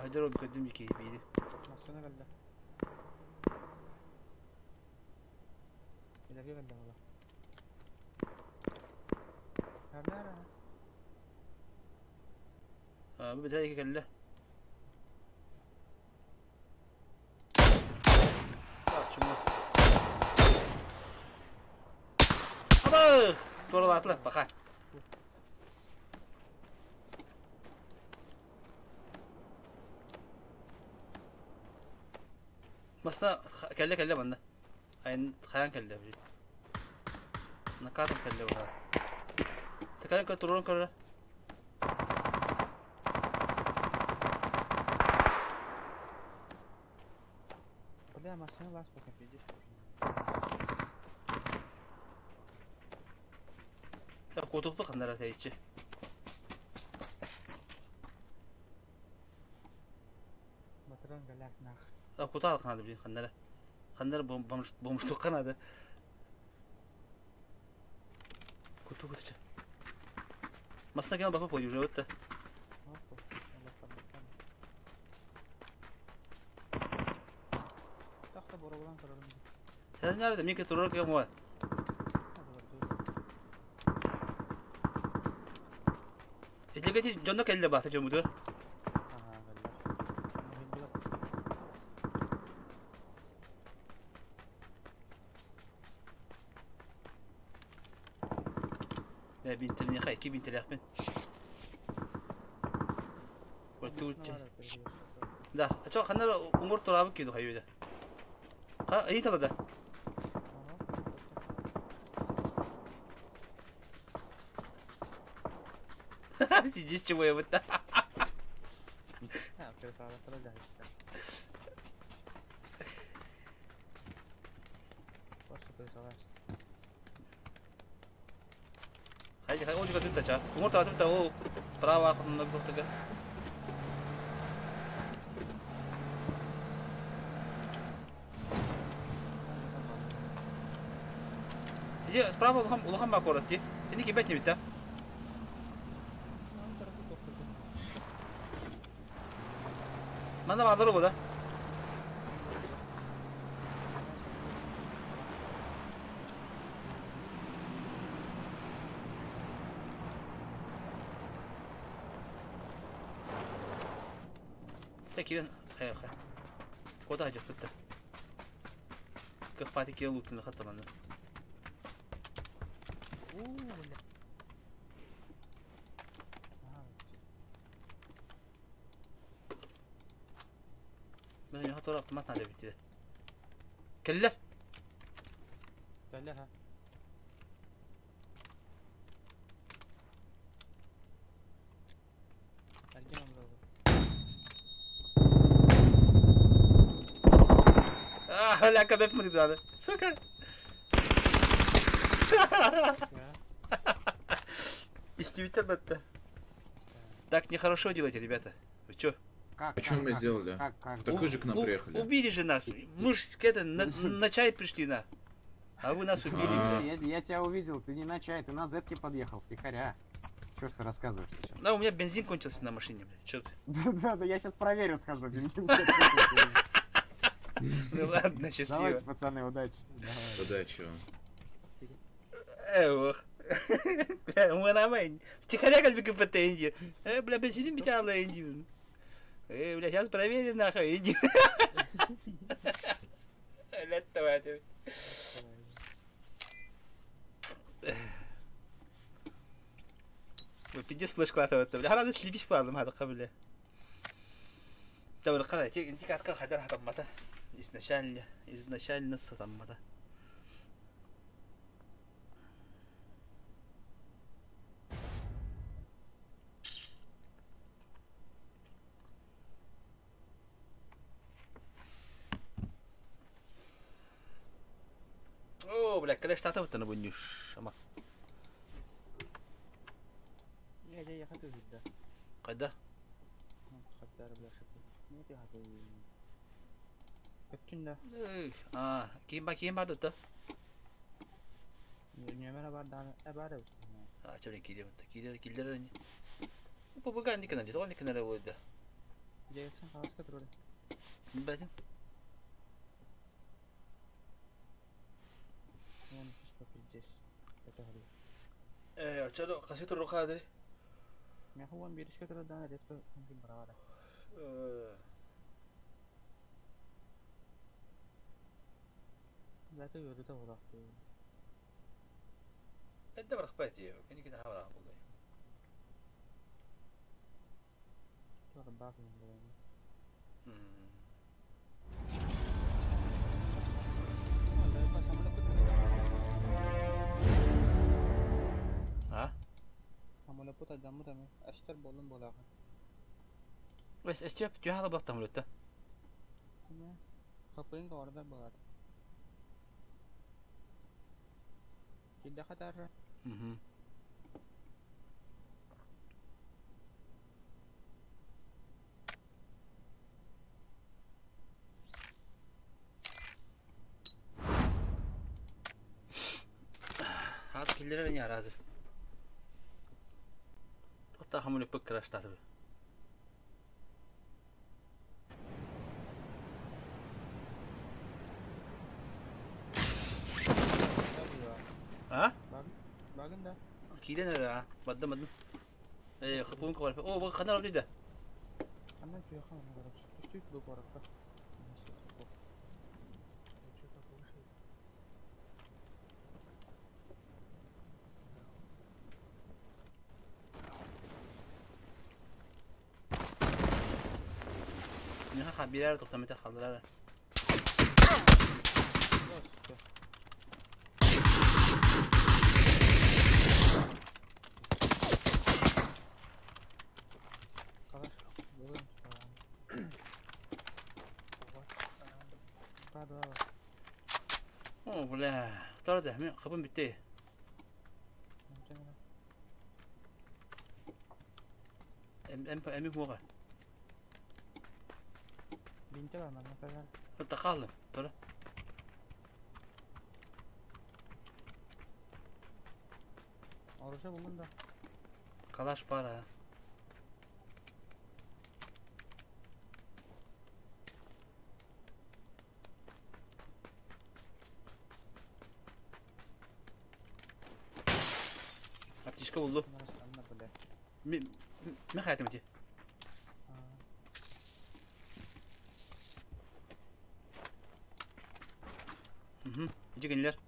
هجروا بقدم لك بيدي. بداية كله. أبخ طلعت له بخاي. Масна кэллэ кэллэ манна. Айан хайан кэллэ били. Накатом кэллэ баха. Текален кө турун көрө. Бля, машина лаз пока пиздец. Кутукпу ханнара тэйчи. Батыран галяк нах. Кутаал ханады блин ханнара. Ханнара бомж бомжтук ханады. Куту куту. Масна кел бапа пойду уже вот. Sen nerede? Mika турар кем var. Этлегети дьонно кэллэ баата дьоммутугар. Э бинтелиниха икки бинтелээхпин. Да, а чо ханнар уҥур тураабыт киду хайыыда. Ха, ыйытала да. Пиздец, чего я вот Хайди, хай, ол жига түтта ча. Уҥур тура түтта, ол справа ханна бухтага. Иди справа улахан улахан баа куорат дии. Ини кибет небит да. Манна баалар да. Та кирен хай хай. Кода хажып битте. Кых пати кирен лутын хатта манна. Мен хатора автомат надо битте. Келлер. Кэллэ ха. А, ля, кабеп мы Сука. Истебитель бетте. Так нехорошо делаете, ребята. Вы чё? Как, А что мы сделали? Как, как? Так вы же к нам приехали. Убили же нас. Мы ж к это, на чай пришли, на. А вы нас убили. А. Я тебя увидел, ты не на чай, ты на зетке подъехал, втихаря. Чё ж ты рассказываешь сейчас? Да, у меня бензин кончился на машине, блядь. Чё ты? Да, да, я сейчас проверю, схожу, бензин. Ну ладно, счастливо. Давайте, пацаны, удачи. Удачи вам. Эх. Бля, у Втихаря как бы КПТ инди. Бля, бензин битяла инди. Бля, сейчас проверим нахуй, иди. Лет давай. Пиздец флеш клатывает. Бля, هذا слепись планом هذا قبل. دور القرية انت قاعد خدرها طمته изначально изначально сатаммата. О, бля, калеш тата вот на бунюш. Ама. Я хочу вида. Когда? Хаттар, бля, шипы. Нет, я хочу. Көттүн да. А, ким ба ким бар да? Нөмәрә бар да, бар. А, чё киле вот. Киле килдер не. Бу буга никына, тоҕо никына эрэ буолда. Дьиэксэн хаҕаска турар. Бэтим. Вон что пиздец. Это горит. Э, чё касы туру хаадыр. Мен хуан биришке турар да, редко мумкин барабара. Бәті өрүтэ улақты. Эдде барах байти. Кини кини хабара булдай. Туар бак мен булайм. Хаппыт алдьаммыт эмиэ. Эстэр буоллун буолааҕын. Эстиэп түһэ халабыахтан үлэтэ. Хаппыйын көҕөрдөр буолаат. Киирдэххэ таарра. Хат киллэрэр не аразы. Hatta hamur yapıp kıraşlar. Ha? Багын да. Киирэн эрэ а. Баддым баддым. Э, хапуун кварпа. О, бу ханар олуйда. Ханна түйэхэ оны короче. Түстүүт бу куоракка. Что-то повыше. Миха хабирар токтамыта халдырар. О, бля. Второй мен хапын битти. Эм эм эми хуга. Бинте бар манна кэлэн. Тахалым. Тора. Оружие булдум да. Калаш пара. Аптечка булду. Мен хаятым ити. Иди кинилер.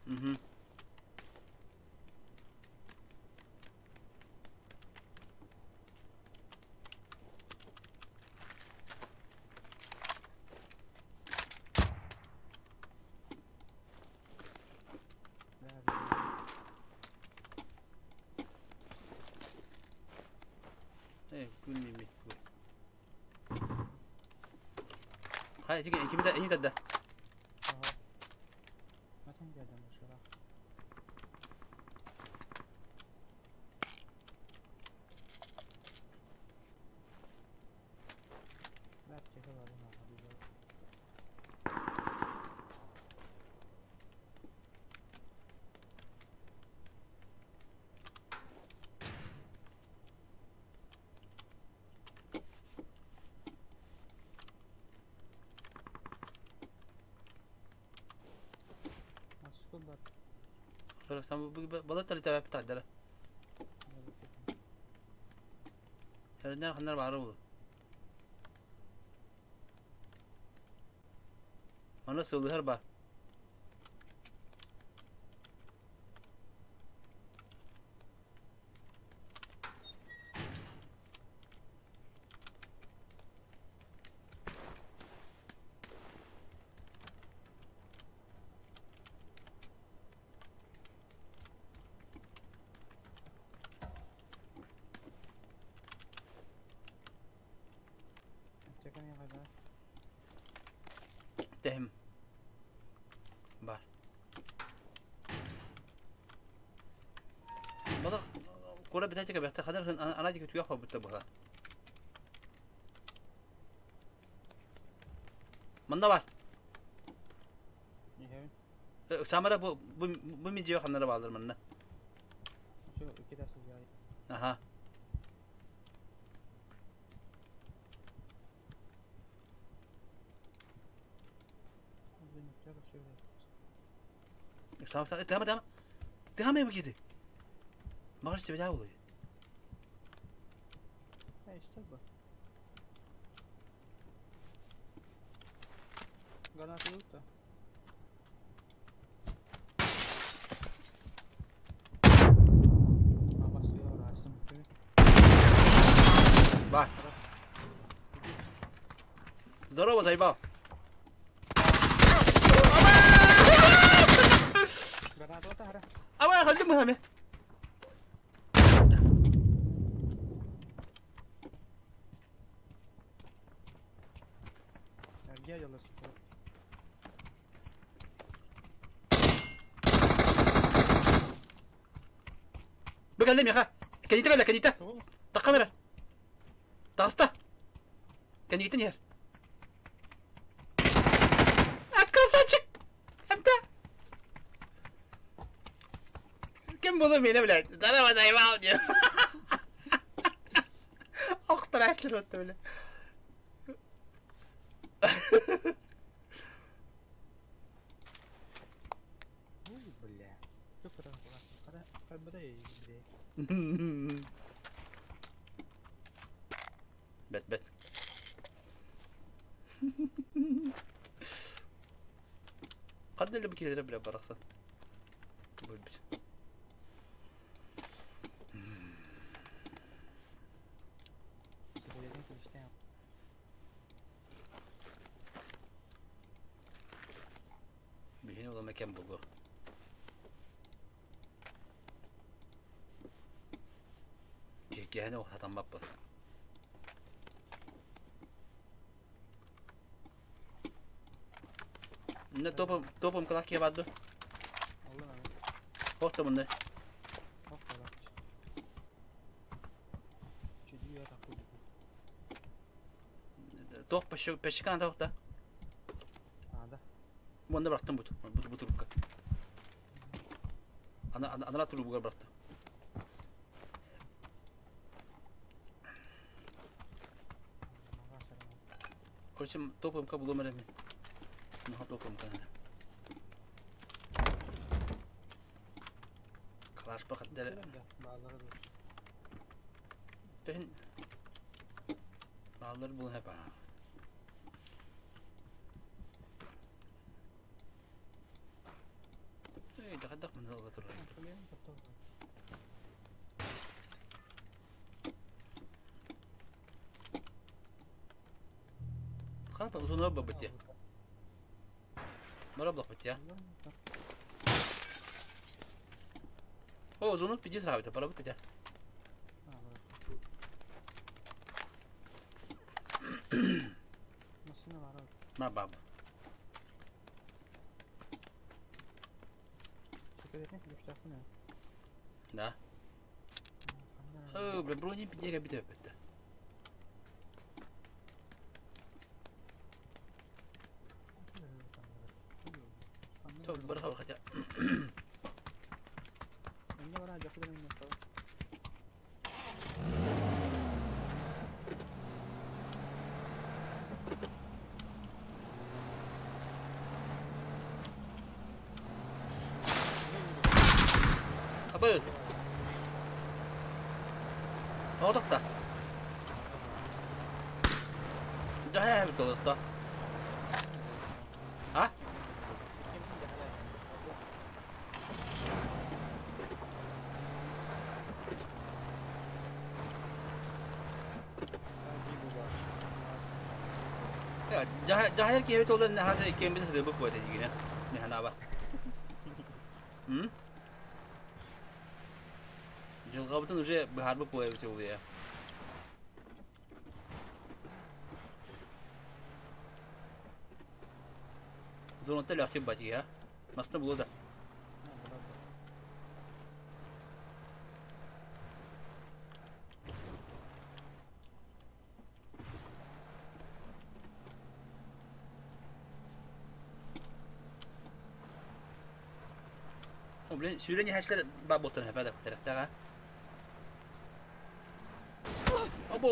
Угу. Хай, тиги кими да эни да. Балат талита бап тадара. Тэрнер ханнар бары бул. Аны сылыһар бар. Тэм. Бар. Бада кура битатика бихта ханар ана дик туяха бутта була. Манда бар. Самара бу бу бу ми жиба ханара балдыр манна. Аха. Tamam tamam tamam. Devam et bakayım. Mağara işte bir oluyor. Ha işte bu. Granat yok da. Бар. Здорово, заебал. Абай, халдым мы. Бу кэллэ миэхэ. Кэнитэ кэллэ, кэнитэ. Таххан эрэр. Таҕыста. Кэнигиттэн иһэр. От красавчик! Эмтэ. Ким буолуо миэнэ, блядь. Здорово, заебал диэн. Охторашлар отто, бля. Ой, бля. Бэт, бэт. Ханна эле бу киһилэрэ бля барахсан. Бөлбүт. Биһини улама кэм буолуо. Киһини сатаммаппын. Не топом, топом калак ебаду. Хохто мунна. Тох пешкан тохта. Мунна бырахтым бут. Бут бут трубка. Ана ана трубуга бырахтым. Короче, топом кабулом эрэ мин. Наха топом канада. Калаш бакаттары. Төһүн Баалар булun hep. Эй, дахадах мын ыла турар. Хапа узун бабытя. Мара блахпытя. О, узуну пиди сравит, пора бытя. На баб. Да. О, бля, брони пиди бите бите. Топ, барха хотя. Абы. Отокта. Да, я то. А? Жахер киһи толар нахаса иккен бит хыдыбык буот дигине. Неханаба. М? Жылгабытын уже быһарбык буоя бит улуя. Зонатта ләхтеп батия. Масты булу да. О, блин, сүүрэн иһээчилэр баар буолтан хэпэ да Обо!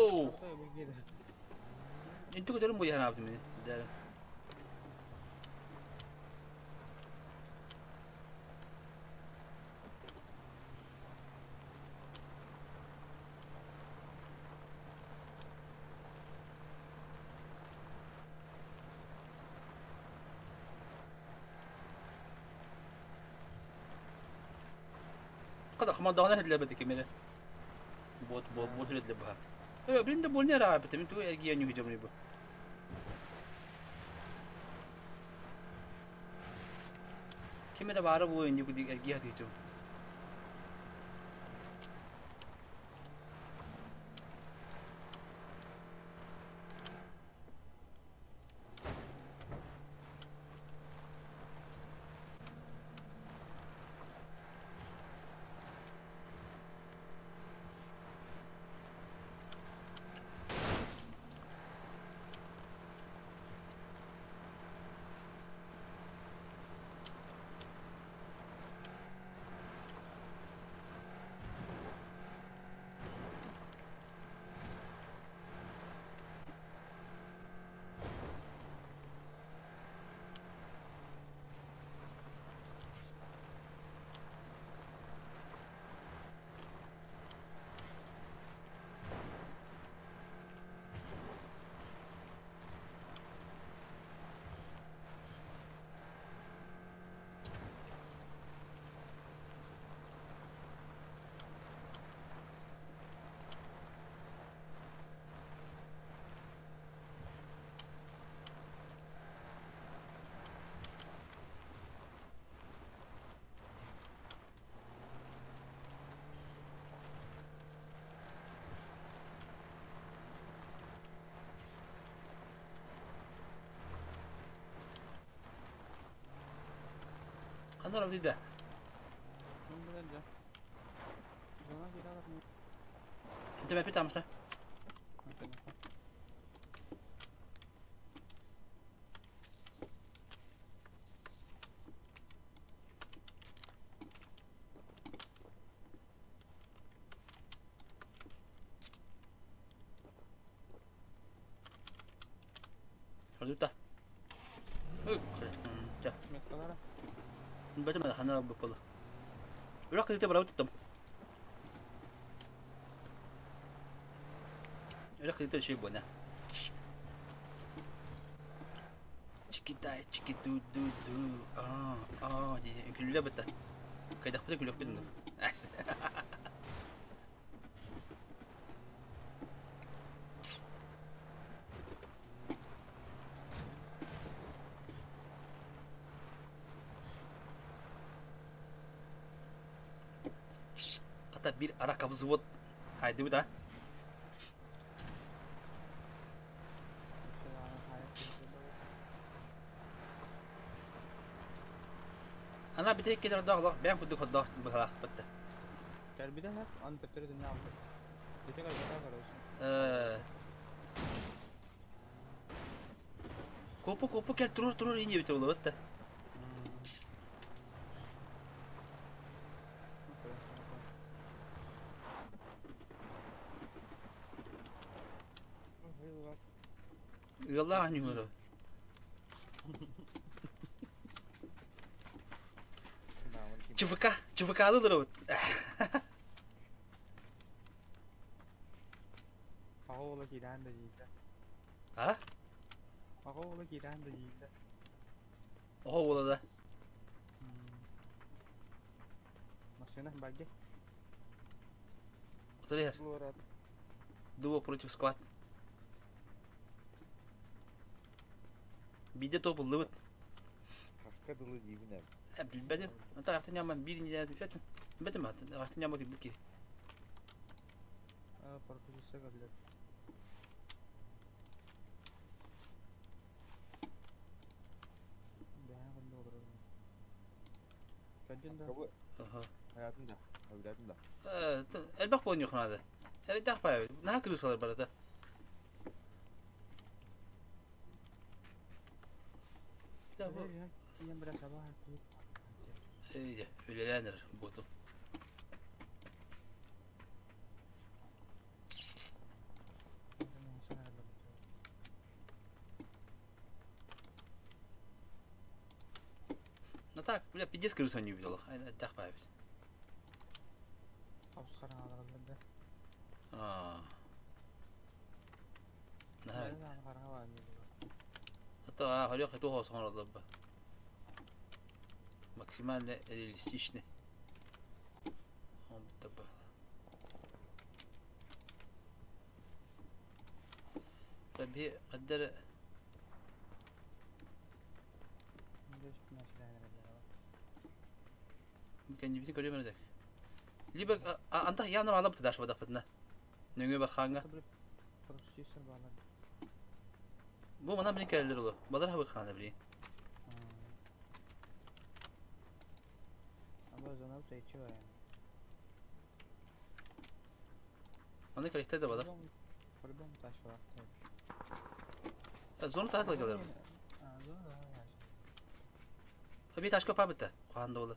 Инту көтөрүм бу яһан абдым мени. Дәрі. Қада хамадағына хедлебе кемере. Бот бот бот хедлебе. Блин да больно ырааппыт, мин тугу эргийэн үһү бу. Ким эрэ баара буолуо инди кудик эргийэ сатыычым. Ханна да? Тебе питамса. Холута. Бэтэ хана буккола. Үрэх кытыта барабыт туттум. Үрэх кытыта үчүгэй буона. Чикитай чики ду ду ду аа аа дии үҥкүллэ бытта. Кайдахпыта күлүөхпүт инну. Хата биир арака взвод хайдыбыт а. Ана бите кедер дагла бэм кудук ходдох быһалаах бытта. Кэлбитэ һэп, аны төттөрү төннө аҕалбыт. Ити кэлбэтэ короче. Копу копу кел турур турур ини бите болот да. Ыаллаах аньыылары. ЧВК, ЧВК-лы робот. Аҕа уола киирэн да дьиитэ. А? Аҕа уола киирэн да дьиитэ. Оҕо уола да. Машина багги. Смотри. Дуо против сквад. Биде топ ыллыбыт. Хаска дылы диибин эм. Билбэтим. Ата ахты няман бир неделя бетим. Бетим аты. Ахты няман бики. Паркузуса кэллэр. Бэйэҥ ханна олорорун. Кэлдин да? Аха. Хаятын да. Өбүлээтин да. Элбэх буолан надо. Элбэх баа. Наһаа кырыысалар барыта. Үлэлээн эрэр буотум. Ну так, бля, пиздец крыса не увидела. Так павит. А. Да. А то, а, хорёх, и того Максимально реалистичный. Он будто бы. Би хаддар Кэннибитин көрүөм эрэ. Либо антах явно маалабыт даш бадахпытына. Нөҥүө бархааҥҥа. Бу манан билин кэлэллэр улу. Балар хабы хаана билин. Аны кэликтэр да балар. Зона таһа кэлэр. Аби ташка пабыта. Хаан да болар.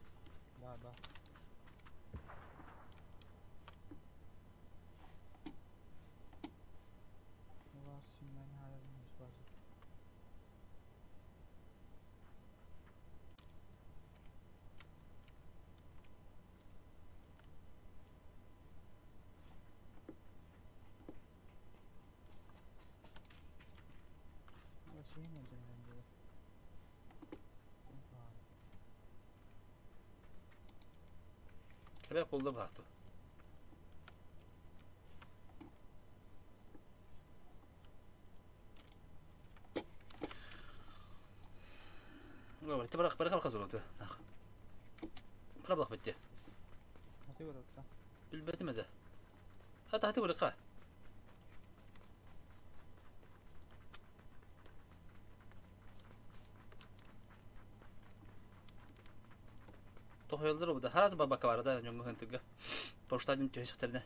Кэлэ кулда баату. Барах барах барах зону. Барах битте. Билбэтим эдэ. Хата хаты барыка. Тоһойоллор буда. Харас бабака бар да ньоҥҥо хантыга. Поштадын төһөсөхтөрүнэ.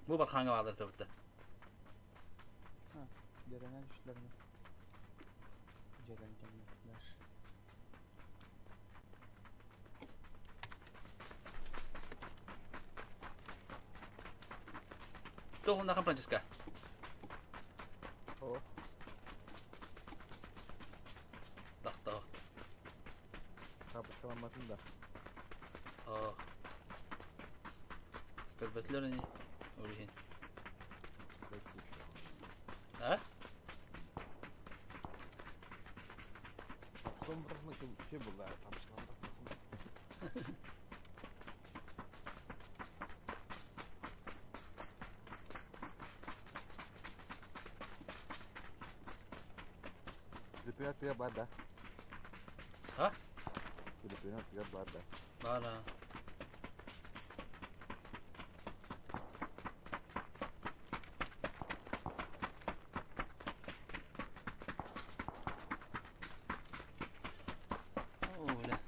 Бу бархааҥҥа бааллар табытта. Туох Франческа? Тахтаа. Тапочкаламматын да. Аа. Көрбөтүлэр ини. Ол иһин. А? Son bırakma şey, şey buldu abi. Тапочкаламматын. Телепуна тыа бар да? А? Телепуна тыа бар да? Бара. Оля.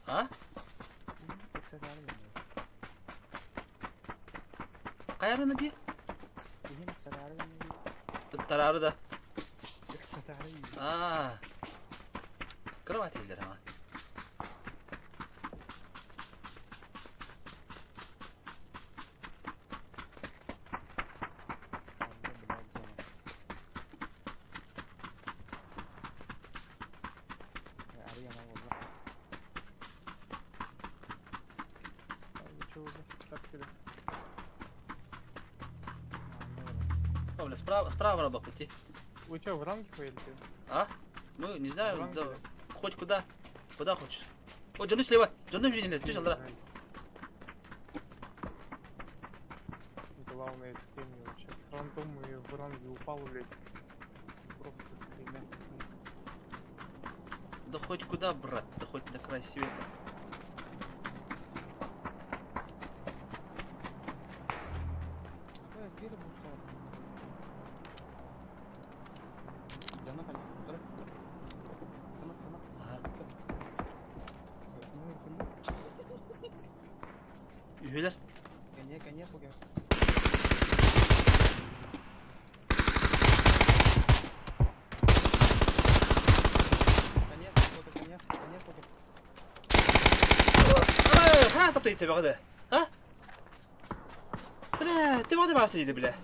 А? Хайарына дии? Тарары да. Аа. Кровать иһиллэр ама. О, бля, справа, справа рабок идти. Вы что, в ранге поедете? А? Ну, не знаю, В ранге, да, хоть куда. Куда хочешь. О, дьону слева. Дьону видели, түс алдыра. Главное, это мне вообще. Рандом и в ранге упал, блядь. Просто мясо. Да хоть куда, брат, да хоть на край света. Ага. Үһүлэр. Ха, тапта итте баҕа да. А? Бля, ты баҕа баасы иди, бля.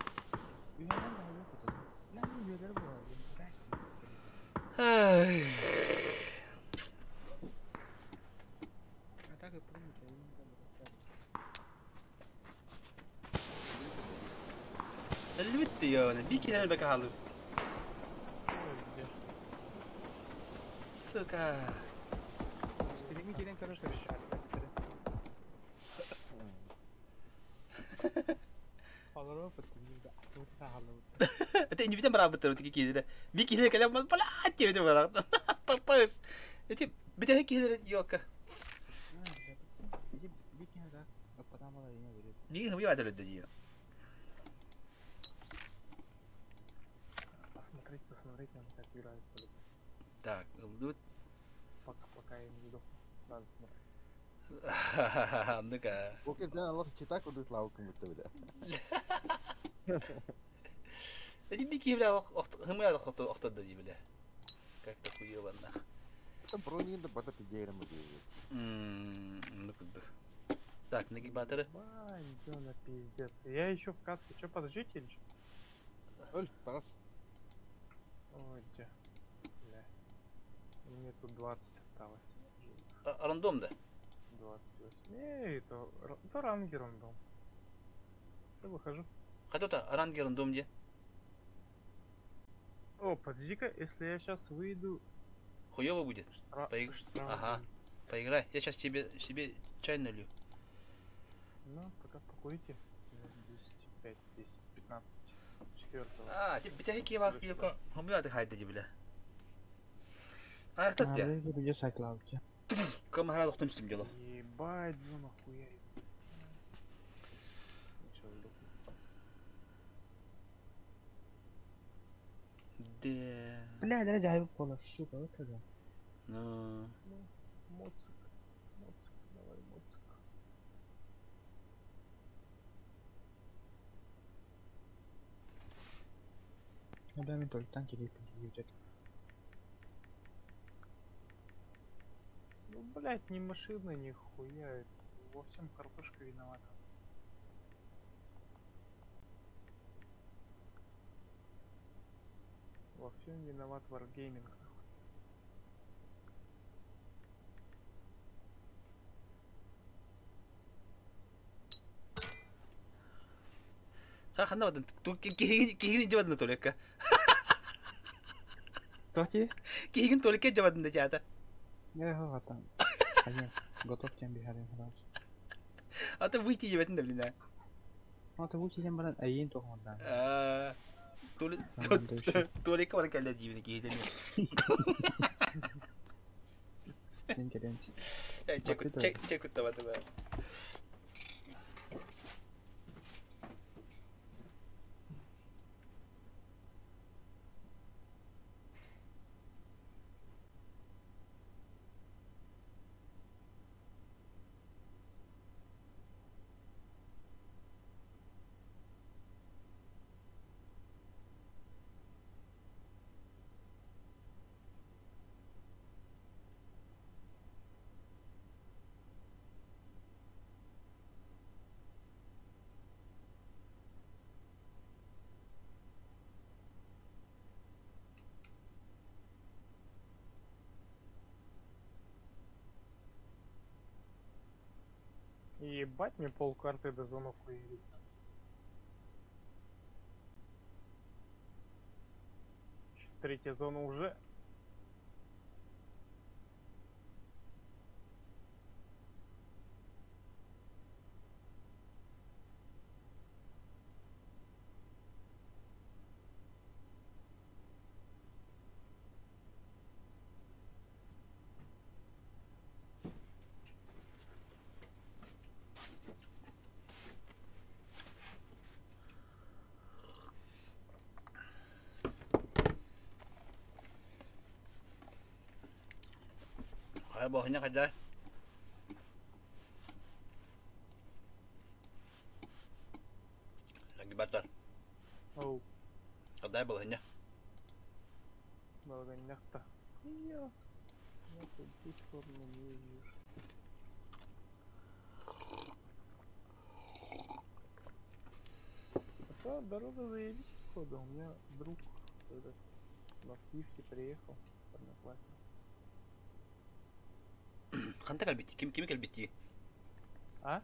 Ай. Өллүбүт ёна, би кинер бэкэ халыр. Ой, где? Сука. Стрими кирен, короче, решали. Аларова подтвердил, Это не видим работать такие кидеры. Би кинер кэлэн блядь, тебе барак. Папаш. Эти битэ кидер ёка. Не хм я это дии. Посмотреть, посмотреть, он как играет. Так, ну Пока, пока я не сдохну. Надо смотреть. Ну-ка. Бу кирден Аллах читак удут лаукум бутта биле. Эти би кидер хм я охтод ди биле. Как-то хуёво нах. Это бронин да бата пидейрем будет. Ну куда. Так, нагибаторы. Бань, зона пиздец. Я еще в катке. Че, подождите или что? Өл, тас. Ой, где? Бля. Мне тут 20 осталось. Рандом, да? 28. Не, это, это ранги рандом. Я выхожу. Хотя-то ранги рандом где? О, подожди-ка, если я сейчас выйду... Хуёво будет? Штраф Ага. будет. Поиграй. Я сейчас тебе себе чай налью. Ну, пока покурите. 10, 5, 10, 15, 4. А, тебе битахи вас бьёка. Хомля ты хайда бля. А кто ты? Кому харал хтон с дело? Ебать, зона хуярит. Сейчас сдохну. Да. Бля, да, кола, сука, вот это. Ну. Моцик. Моцик, давай, моцик. Да, мен только танки липнет. Ну, блять, ни машина, ни хуя. это Во всем картошка виновата. Во всем виноват Wargaming. нахуй. Ха ханна бадан ту кигин жабадын только. Тоти? Кигин только жабадын да чата. Я его там. Один, готов тем бихарин раз. А то выйти ебатын да блин. Ну, ты лучше тем баран, а ей то он да. А. Толика бар кэллэ диибин киһитэ Интересно. Чек чек чек табаты ба. Ебать мне полкарты до зону хуярить. Третья зона уже. Kaya bawahnya kada. Lagi batar. Оу, Kada bawahnya. Балаганях-то. Я. Я тут ту сторону не вижу. А дорога заебись, походу. У меня друг этот, на Свифте приехал, одноклассник. Ханта калбити, ким ким калбити. А?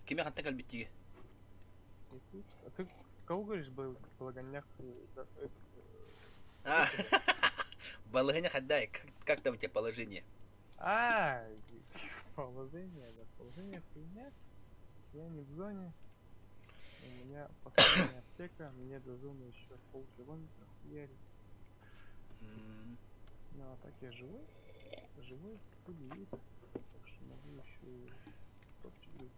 Кими хантан кэлбиттиги? Якутск. А ты кого говоришь, был Балаганях? А, балыгыня хаддай, как там у тебя положение? А, положение, да, положение хуйня. Я не в зоне. У меня последняя аптека, мне до зоны еще полкилометра хуярить. Ну а так я живой. Живой, пули есть. Так что могу еще и топчик быть.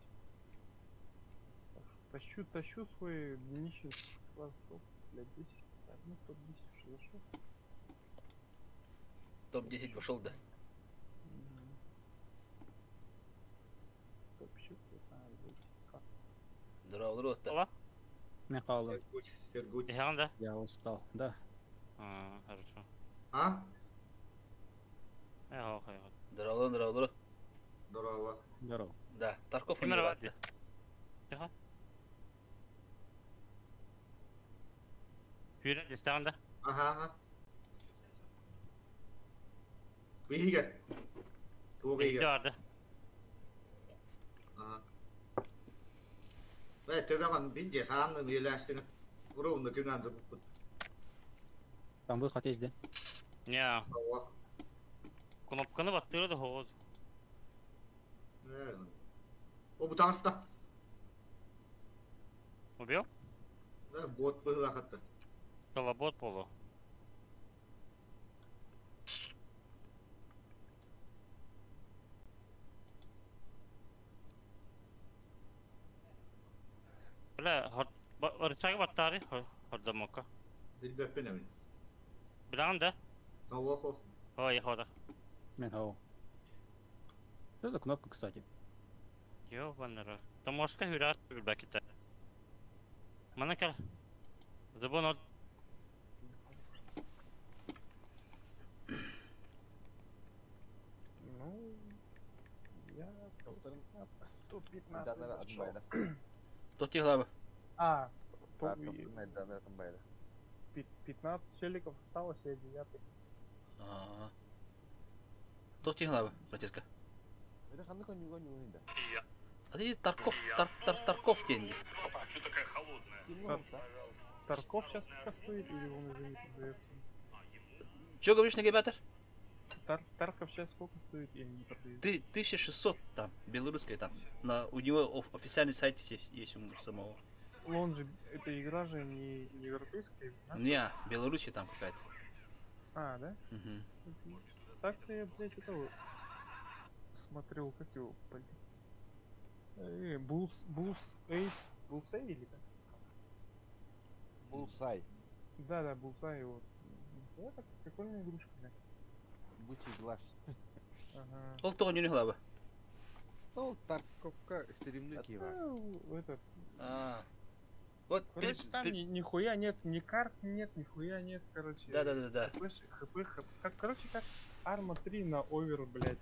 Так что тащу, тащу свой нищенский класс топ, блядь, 10. Так, ну топ-10 уже зашел. Топ-10 вошел, да? Топчик, это Здорово, здорово. Михаил. Иһэҕин да? Я устал, да. А, хорошо. А? Э, ох, эх. Здорово, здорово, здорово. Здорово. Здорово. Да, Тарков Ким у него бар да. Тихо. Күүрэн истэҕин да? Ага, ага. Биһигэ. Туох Биһиги иһигэр? барды. Ага. Бай, төбөҕүн бин хаанны миэлээстиҥ. Ровно күн анды. Там выход есть, да? Не, кнопканы баттыра да хоҕуз. О, бутаста. Убил? Да, бот быһылахатта. Колобот полу. Бля, рычаг баттаары хордомокко. Билбэппин эбин. Билэҕин да? Хо. Ой, хода. Михаил. Что за кнопка, кстати? Ёбаный рот. Томошка хүрээр билбэките. Мана кэл. Зыбын от. Ну, я 115 зашел. Тот глава. А, 15 челиков осталось, я девятый. А. Тот глава, братишка. А ты Тарков, Тар, Тар, Тарков день. Тарков сейчас стоит или он уже не продается? Че говоришь, нагибатор? Тарков сейчас сколько стоит или не продается? Ты 1600 там, белорусская там. На, у него официальный сайт есть, есть у самого. Ну он же, эта игра же не, не европейская, да? Не, Беларуси там какая-то. А, да? Угу. Так-то я, блядь, этого смотрел, как его, блин. Булс, Булс, Эйс, Булсей или как? Булсай. Да, да, Булсай, вот. Да, так прикольная игрушка, блядь. Бычий глаз. Ага. Ол тоҕо нүнү глава. Ол Тарковка стримный кива. Этот. А. Вот Короче, там нихуя нет, ни карт нет, нихуя нет, короче. Да, да, да, да. ХП, ХП, ХП. Как, короче, как Арма 3 на овер, блядь.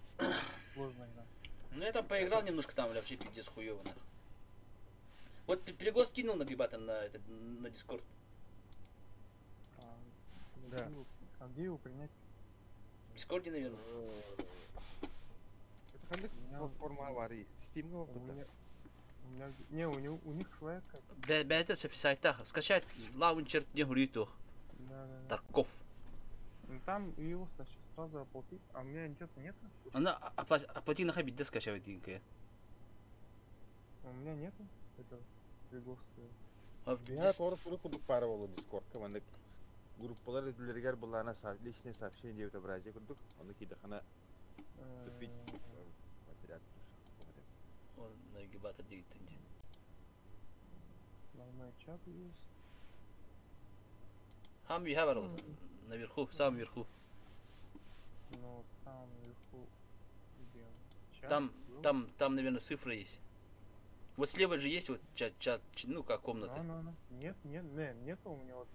Сложная игра. Ну я там поиграл немножко там, бля, вообще пиздец хуёво нахуй. Вот Перегоз кинул на Гибата на этот на Дискорд. А, Да. А где его принять? В Дискорде, наверное. Это ханнык платформа аварии. Steam У меня, у меня, не, у него, у них своя какая-то. Бә бә сайтах скачать лаунчер не гуриту. Да, да, да. Тарков. Ну, там его сразу оплатить, а у меня ничего-то нету. Она оплати на хабит, да скачивать деньги. У меня нету этого Перегоз. Я тоже сурук пара болу Discord команды. Группалар үлелергер булларына личное сообщение деп отобразие курдук. Оны кидахана тупить материал. Он на гибата деньги. Нормальный чат есть. Хам юха наверху, в самом верху. Ну, там наверху где чат, Там, был. там, там, наверное, цифры есть. Вот слева же есть вот чат, чат, ну как комната. Ну, ну, ну. Нет, нет, не, нету у меня вот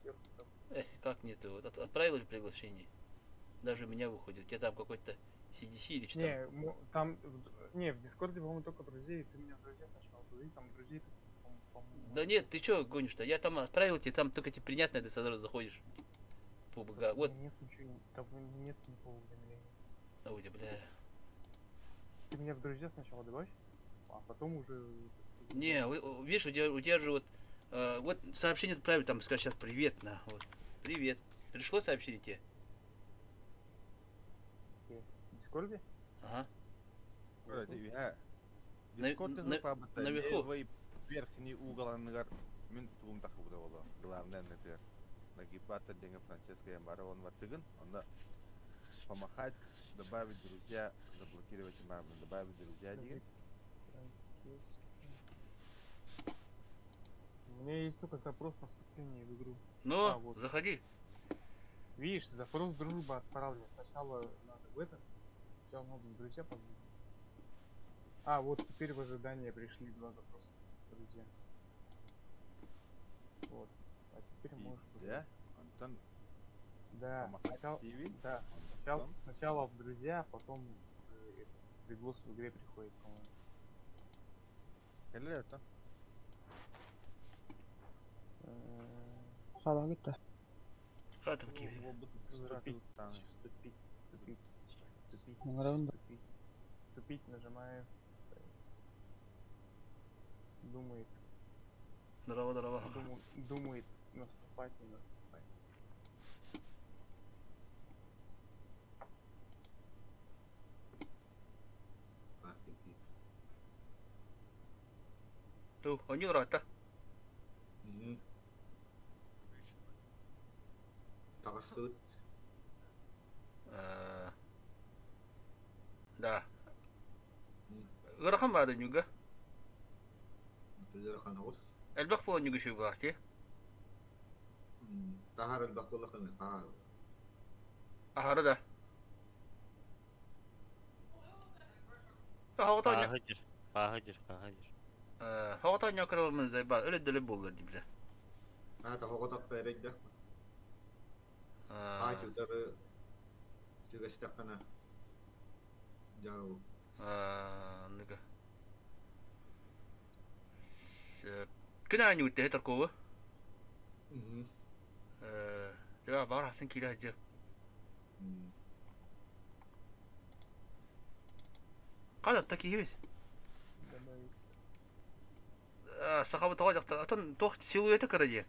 сверху там. Эх, как нету? Вот отправил же приглашение. Даже у меня выходит. У тебя там какой-то CDC или что Не, там, не, в Дискорде, по-моему, только друзей, ты меня в друзьях нашел, друзей, там друзей, по-моему. Да нет, ты чё гонишь-то? Я там отправил тебе, там только тебе принятное, ты сразу заходишь. По БГ. Вот. Нет ничего, там нет никакого уведомления. А у тебя, бля. Ты меня в друзья сначала добавь. А потом уже... Не, видишь, у тебя же вот, вот сообщение отправили, там сказать сейчас привет, на, вот. Привет. Пришло сообщение тебе? В Дискорде? Ага. Дискорд Наверху. Левый верхний угол аныгар мин тугум тахыбыта боло. Главное нетер. Нагибатор деген Франческо Ямбара он ваттыгын. Онда помахать, добавить друзья, заблокировать маму, добавить друзья деген. У меня есть только запрос на вступление в игру. Ну, А, вот. заходи. Видишь, запрос дружба отправлен. Сначала надо в этом. Сначала надо в друзья позвонить. А, вот теперь в ожидание пришли два запроса. Друзья. Вот. А теперь можешь... Да? Антон. Да. Помахать Сначала, TV? да. Сначала, сначала в друзья, а потом приглас в игре приходит, по-моему. Или это? Хала гитте. Хатым киви. Вступить, вступить, вступить, вступить, Нравится. вступить, вступить, нажимаю. Думает. Здорово, здорово. Думает, наступать, не наступать. Ту, они рата. Таҕыстыбыт. Да. Ыарахан баада ньуга. Ыарахан оҕус. Элбэх буолан ньуга шүй булаах ти. Таһар элбэх буоллахына хаал. Аһары да. Хоҕото Пааһыдыр, пааһыдыр, пааһыдыр. Хоҕото ньокоролмун зайба өлө дөлө буолла дибиле. Аата хоҕотохто эрэйдэх. Аачутары түгэстэххина дьау. Ныга. Күн аанньы үттэһи Тарковы. Дьэ баар ахсын киирэ сылдьыа. Ханна киһибит? Сахабыт тоҕо дьахтар атын туох силуэта кыра диэн.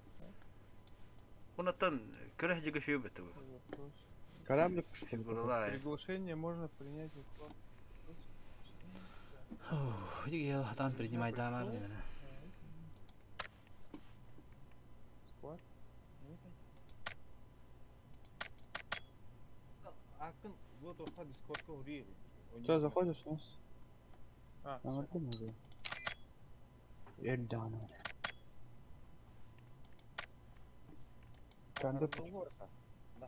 Онуттан көрө сылдьыга үчүгэй эбит бу. Кораблик что ли? Фигуралай. Приглашение можно принять в класс. Хатан принимай дамар. Склад? Акын вот оха Дискордка ури. Что, заходишь у нас? А, На уже. Эрдана.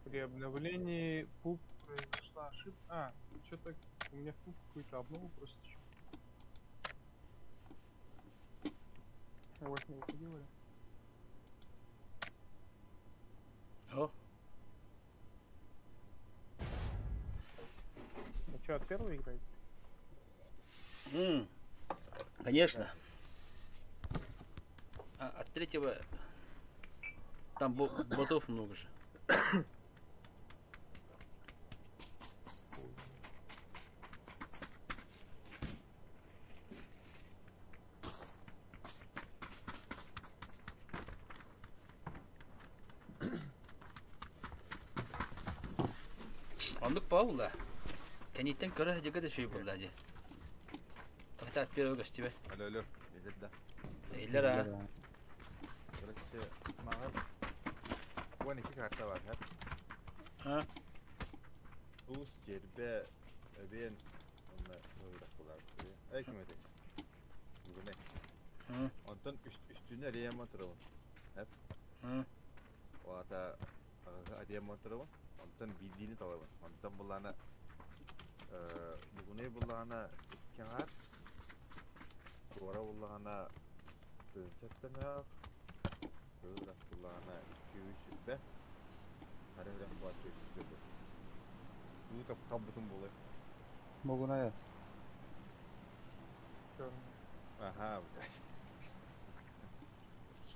При обновлении пуп произошла ошибка. А, что-то у меня пуп какую-то обнову просто. У вас не выходило? О. Ну что, от первого играете? Конечно. А от третьего там ботов много же. Оннук буолла. Кэнниттэн көрө сылдьарга да үчүгэй буолла дии. Хотя от первого гостевать. Алло, алло, иһиллэр да. Иһиллэр а. Короче, маған 12 карта бар, һэ? А? Туус, дьэрбэ, эбиэн, онно ыйрах булар. Эй, ким этэй? Бүгүнэ. Онтон үстүнэ ариэмон турабын. Һэ? Оата ариэмон турабын. Онтон биирдиини талабын. Онтон буллаана бүгүнэ буллаана икки аҥаар. Туора буллаана тыынчаттан Ыырах буллаана 2 сүүс. Хара үрэх буолар 400. Уу талбытым буолуой. Могуная. Ага, блядь.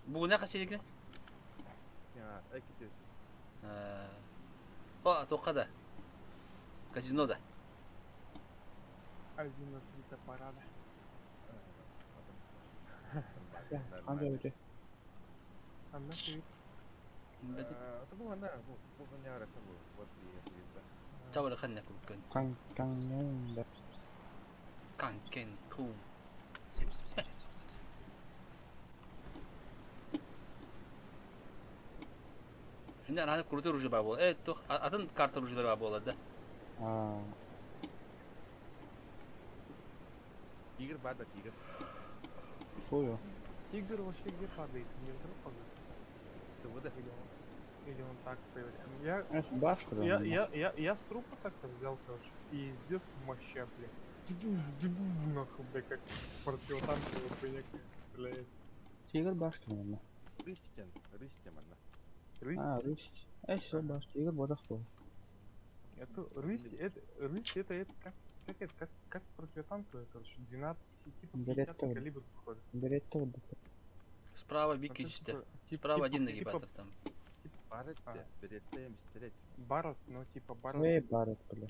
Бүгүнэ хас синикин? Икки 400. О, туохха да. Казино да. Азино три топора, да. Нормально. Ханна Анна ты. А, бу ана, бу бу не бу. Вот и да. Тавра ханна куркан. Кан кан да. Кан кен кум. Şimdi ana крутой оружие бар буолла. Э, туох атын карта оружиелар бар буолла да. А, Тигр бар да тигр. хуё. Тигр вообще где падает? Не в дропах же? ТВД. Или он так появляется? Я, Это баш, что ли? я с трупа так-то взял, короче. И пиздец моща, блядь. Нахуй, блядь, как противотанковая хуйня стреляет. Тигр баш, что ли? Рыстен, рыстен манна. Рысь? А, рысь. Э, все, баш. Тигр бодах был. Это рысь, это как это, как противотанковая, короче, 12, типа 50 Беретта. калибр походу. Беретта вот. Справа Ну, Вики то чисто. типа, тип- Справа типа- один типа нагибатор там. Баретте, беретте, мстереть. Барret, ну типа Барret. Эй, барет, бля.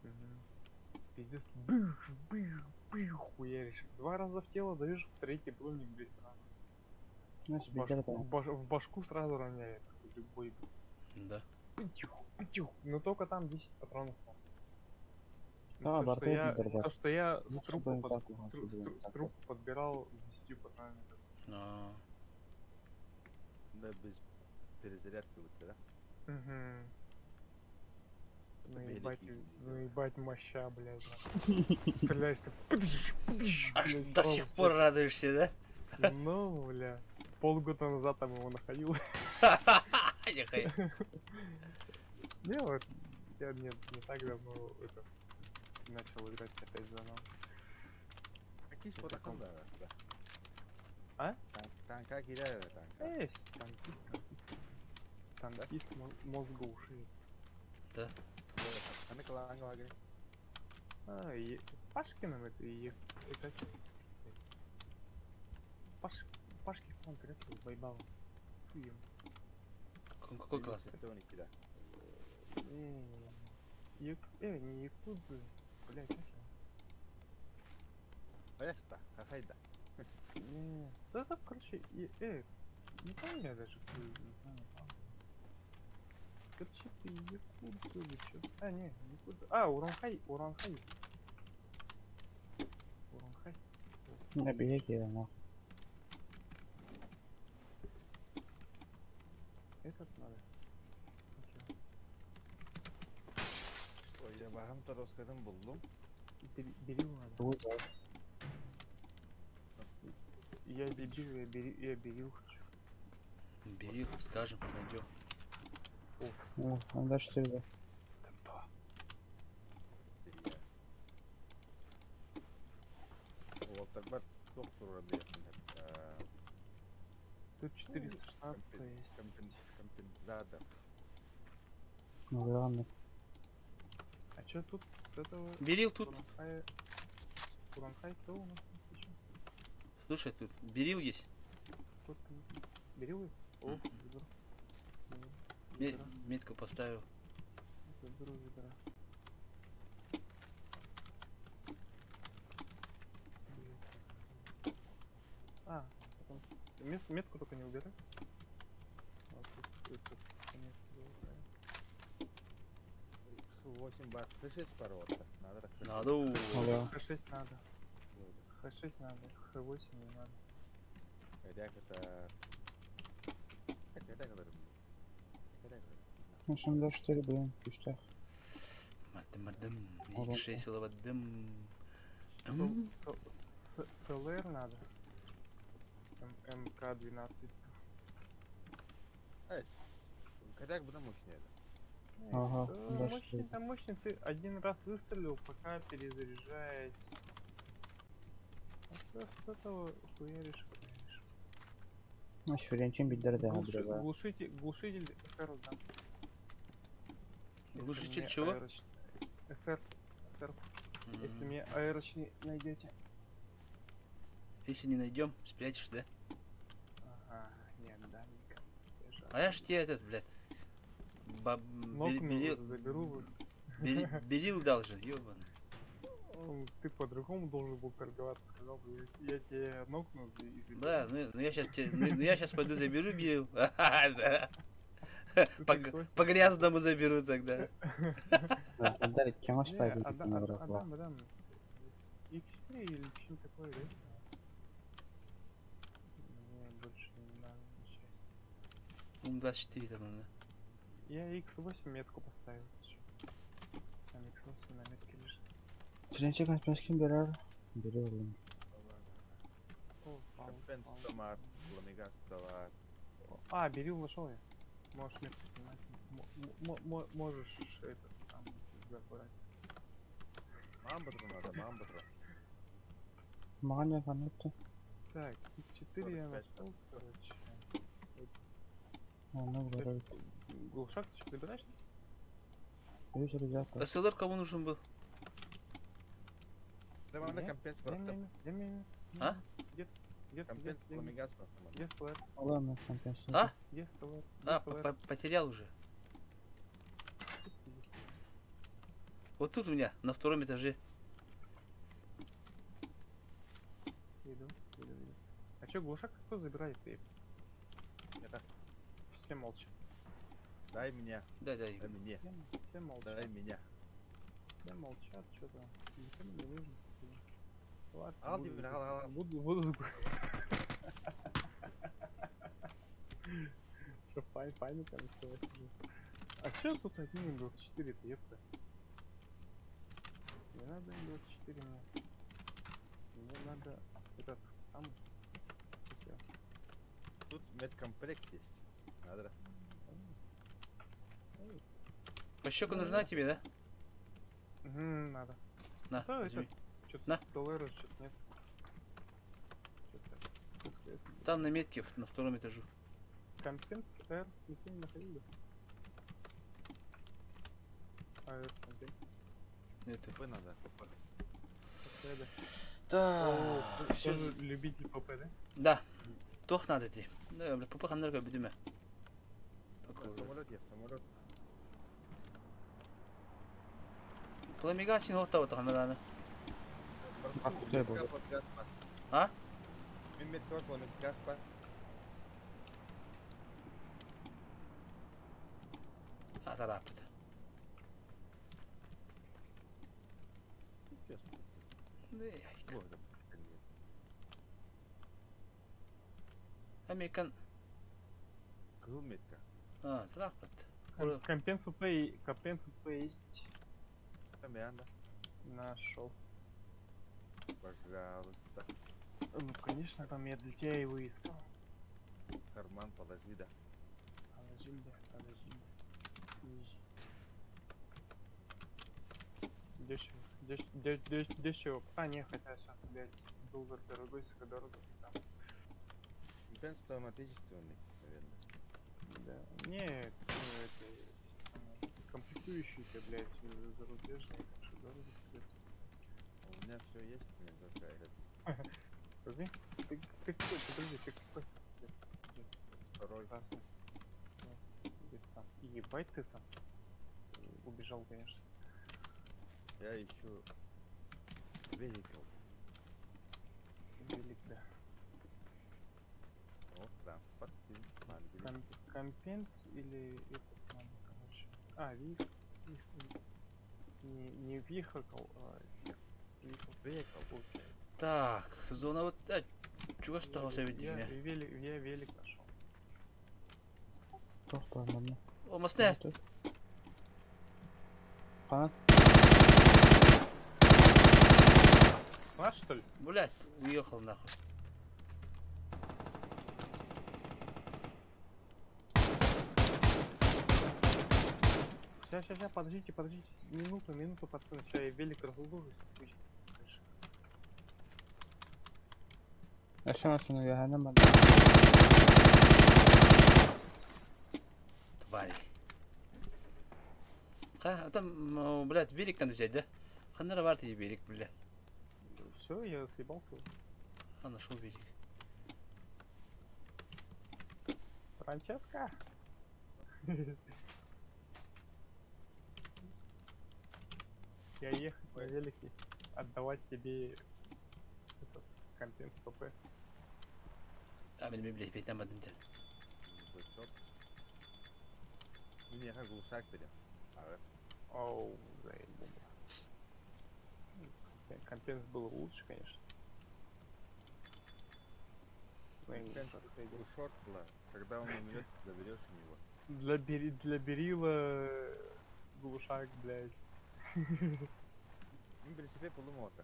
Мгм. Пиздец, бых, бых, бых, хуяришь. Два раза в тело даешь, в третий броник, блядь, сразу. Ну, В башку, в башку сразу роняет, любой. Да. Пытюх, пытюх. Но только там 10 патронов. Ну, А, то, что Барт, я, это то, что я Ну, с трупа, чтобы под, так, ага, чтобы с так. трупа подбирал с 10 патронами. А. Да без перезарядки вот, да? Угу. Ну Это ебать, великий ну ебать моща, блядь. Стреляешь так. Пыдыш, пыдыш, Аж блядь, до сразу сих всех. пор радуешься, да? Ну, бля. Полгода назад там его находил. Нехай. Не, вот я не так давно это начал играть опять заново. Какие Это спорта таком. да, да. А? Танка кидаю, танка. Эй, танкист, танкист. Танкист мозга уши. Да. Аны кланга вагри. А, и Пашкиным это и это Паш, Пашки клан, как его заебало. Хуй им. Какой класс? Да. Не якудзы. Блядь, как его? Пояста, хахайда. Не, да это, короче, не помню я даже, кто, не знаю, там. Короче, ты якудзы или чё? А, не, якудзы. А, Уранхай, Уранхай. Уранхай. Не беги, я нахуй. Этот надо. Окей. Ой, я бахам тароскадан булдум. Бери надо. Туда. Я дебил, я берил хочу. Бери, скажем, найдем. О, он дальше 4 Да. Уолтер доктор Тут 416 есть. Компенсатор. Ну, главное. А чё тут с этого? Берил тут. Уранхай, Уранхай кто у нас тут ещё? Слушай, тут берил есть. Тут берил есть? О, заберу. Метку поставил. Заберу, заберу. А, потом. Метку только не убирай. Вот тут, тут, конец было, правильно. 8 бар. Х6 порота. Надо. Надо. Х6 надо. Х6 надо, Х8 не надо. Коряк это... Коряк это... Коряк Ну, 7-4, блин, пустях. Мардым, мардым. Ага. Х6 лавадым. СЛР надо. МК-12. Эс. Коряк бы мощнее. Ага, да, Мощный, что там мощный, ты один раз выстрелил, пока перезаряжаясь. А с этого хуяришь, хуяришь. Ну, чем бидер да, Глушитель, глушитель СР дам. Глушитель чего? СР. СР. Если мне аэрочный найдете. Если не найдем, спрячешь, да? Ага, не отдам никому. А я ж тебе этот, блядь. Нокну, заберу. Берил дал же, ёбаный. Ты по-другому должен был торговаться, сказал бы, я тебе нокну и заберу. Да, ну я сейчас, ну я сейчас пойду заберу Берил. По, по грязному заберу тогда. Да, кем Не, отдам, отдам. X4 или что-нибудь такое, да? Мне больше не надо ничего. Ум-24 там надо. Я X8 метку поставил. Там X8 на метке лежит. Членчик ким берер? Берер. Компенс товар, ламигас товар. А, Берил нашел я. Можешь метку снимать. Можешь это там забрать. Мамбатру надо, мамбатру. Маня канутты. Так, X4 я 45 нашел, короче. Оны берер. Глушак ты что, забираешь? Үз ребята. СЛР кому нужен был? Да вам на компенс Не, не, не, А? Где, где, Компенс где, ламигас. где СЛР? Ладно, компенс. А? Где СЛР? А, потерял уже. Вот тут у меня, на втором этаже. Иду, иду, иду. А чё, глушак кто забирает? Это. Все молчат. Дай мне. Дай, дай. Дай мне. Все молчат. Дай меня. Все молчат, что-то. Никому не нужно. Ладно, Ал, буду, Димир, ал, ал, ал. буду. Что, файн, файн, там все сижу. А чё тут одни М24-то, ёпта? Не надо М24 мне. Мне надо этот там. Тут медкомплект есть. Надо. Пощека нужна тебе, да? Угу, надо. На, Да, возьми. это, На. Доллара что-то нет. Чё-то Там на метке на втором этаже. Компенс R никто не находил, да? А, R компенс. Это. ПП надо, ПП. ПП, да. Так, О, всё. тоже любитель ПП, да? Да. Тох надо ти. Да, бля, ПП ханнарга бидиме. Самолет есть, самолет. Пламега син хоттава таханаданы. А? А, тарапыт. Американ. Кылметка. А, тарапыт. Компенс П, компенс П есть. Там я, да. Нашел. Пожалуйста. Ну, конечно, там я для тебя его искал. Карман положи, да. Положи, да, положи. Подожди. Дешево, дешево. А, не, хотя сейчас, блядь, доллар дорогой, сука, дорого. Там. Компенс там отечественный, наверное. Да. Не, ну, это комплектующие-то, блядь, зарубежные, так что дорого придется. У меня все есть, у меня только этот. Подожди, ты какой, подожди, ты какой? Второй. Где там? Ебать ты там. Убежал, конечно. Я ищу великов. Велик, да. О, транспорт. Компенс или этот надо, короче. А, вих. Не вихакл, а вихакл. Vehicle. Так, зона вот... А, чего что Я, велик, я велик нашел. О, мостне. А? Наш, что ли? Блять, уехал нахуй. Сейчас, сейчас, сейчас, подождите, подождите. Минуту, минуту, пацаны. Сейчас я велик разложусь. А что у нас на Яганом? Твари. А там, блядь, велик надо взять, да? Ханера варты велик, бля. Все, я съебался. А, нашел велик. Франческа. Я ехать на велике. Отдавать тебе этот контент ПП. А мен блядь, бетен бадым дьэ. Бычок. Миэхэ глушак берем. Ага. Оу, заебумба. Компенс было лучше, конечно. Но я не Компенс знаю, как идет. Шортла. Когда он умрет, заберешь у него. Для Берила глушак, блядь. Ну, велосипед полумота.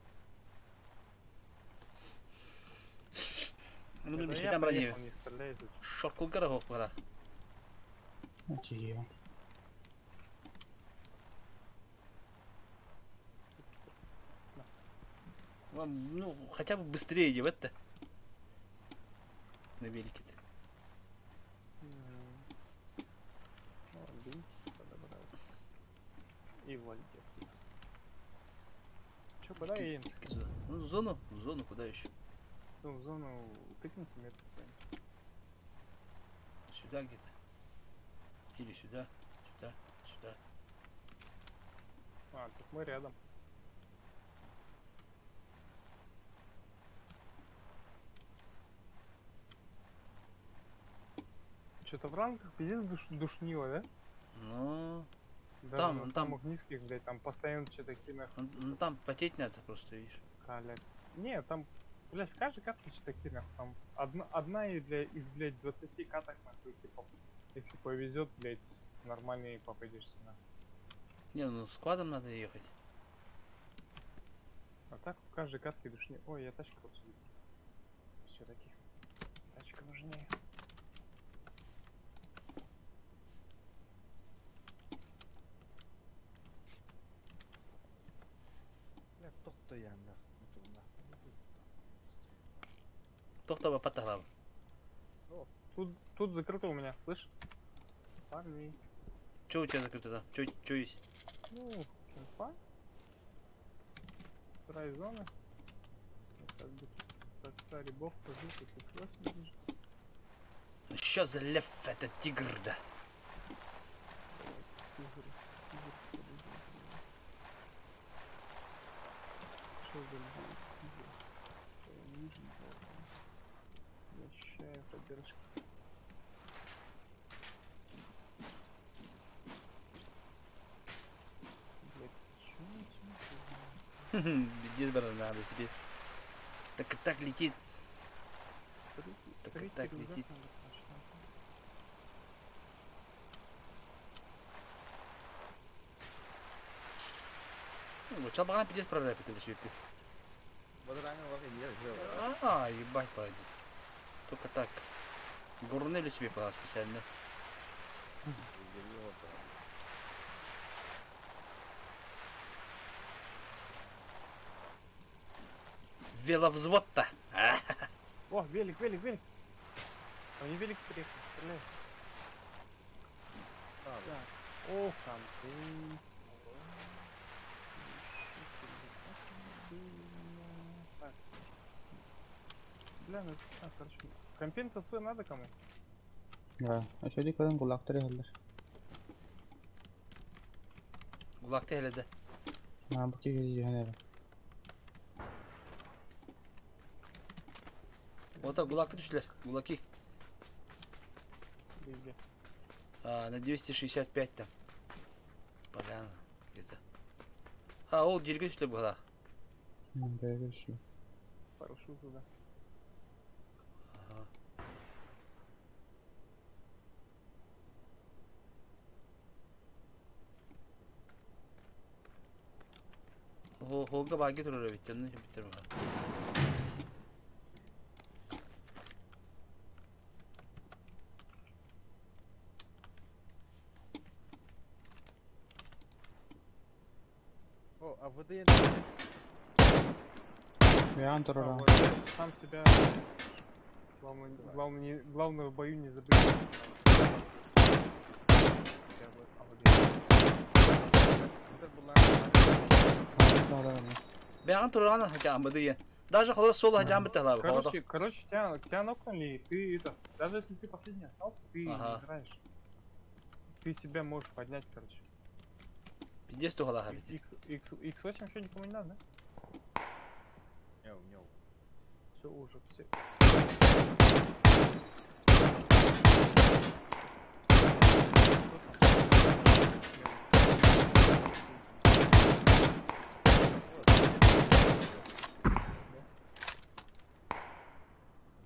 Ну, Это мен я бетен бара приехал, не. не стреляй, зачем? Шоркулгара хоқ бара. Очиё. Вам, ну, хотя бы быстрее иди в это. На велике-то. Ну, бинтики подобрал. И вальдет. Чё, куда едем? Ну, в зону, в зону, куда еще? Ну, в зону тыкните метку. Сюда где-то. Или сюда, сюда, сюда. А, тут мы рядом. Что-то в ранках пиздец душнило, да? Ну, Даже Там, на там. самых низких, блядь, там постоянно что-то нахуй. Ну, там потеть надо просто, видишь. Блядь. Не, там, блядь, в каждой катке читаки, нахуй, там одна из, для, из, блядь, 20 каток, нахуй, типа, если повезет, блядь, с нормальной попадешься, нахуй. Не, ну с квадом надо ехать. А так в каждой катке душнее. Ой, я тачку вот сюда. Все-таки. Тачка нужнее. Бля, тохто я нах. Тохто паттахлав. Тут закрыто у меня, слышь? Парни. Чё у тебя закрыто там? Чё есть? Ну, инфа. Вторая зона. Ну, как бы, так, старый бог, пожил, тут 8 лежит. Ну что за лев это тигр, да? Тигр, тигр, тигр. Что за лев, тигр? Я не вижу никого. Не ощущаю поддержки. Блять, чё он Без барана надо себе. Так и так летит. Так и так летит. Ну, вот сейчас пиздец прорапит или себе. А, ебать, пойди. Только так. Гурнели себе была специально. Веловзвод-то! О, велик, велик, велик! Они велик приехали, стреляй. Так. О, контейнер. Так. Бля, ну, а, короче, компенсацию надо кому? Да, а что делать, гулаг три хеллер? Гулаг ты да? А, бу киһи дьиһэн Вот так гулаг ты гулаки. Везде. А, на 265 там. Поляна где-то. А, ол дерге түшлер была. Бергүшү. Парашют туда. Ага. Холга баги турар бит, онны битер бага. О, а ВД Я турара. Сам себя. Главное, главное, не, главное в бою не забыть. Бяган тураран хажа амбады. Даже холор сол хажа амбы тахлабы. Короче, тебя нокнули, и ты это, даже если ты последний остался, ты Ага. не играешь. Ты себя можешь поднять, короче. Пиздец тухала хабит. X, X, X8 еще никому не надо, да? Няу, няу. Все уже, все.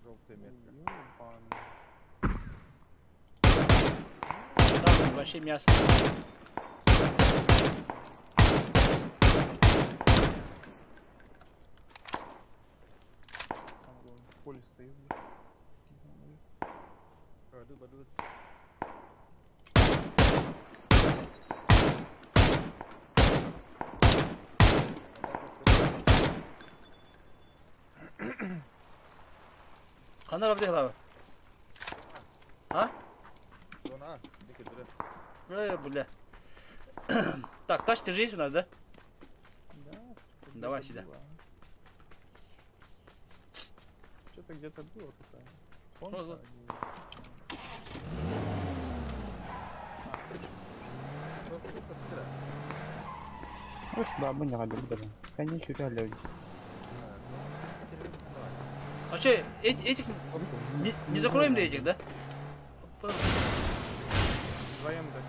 Желтая метка. Ёбаный. Там вообще мясо. Там вон в поле стоит, блядь. Баду, баду. Ханар абдыхлава. А? Зона, дикий дрын. Бля. Так, тачка же есть у нас, да? Да, что-то Давай где-то сюда. было. Что-то где-то было такое. Вот, Помнишь, вот. Вот сюда, мы не рады, Конечно, люди. А че, этих не закроем ли этих, да? Вдвоем, да.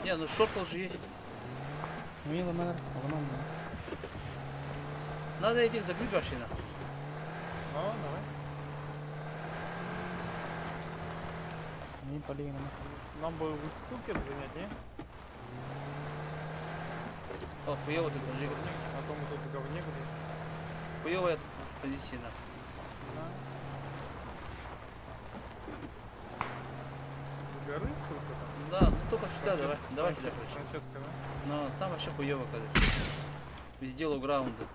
Не, ну шорт же есть. Мило, мэр, ломан. Надо этих закрыть вообще, нахуй. Ну, давай. Не полей, Нам бы высылки занять, не? О, хуёво тут, подожди. А то мы тут в говне, блядь. Хуёвая позиция, нахуй. Да. С горы только там? Да, ну только сюда давай, давай сюда, короче. Франческо, да? Но там вообще хуёво, короче. Везде лоу-граунды.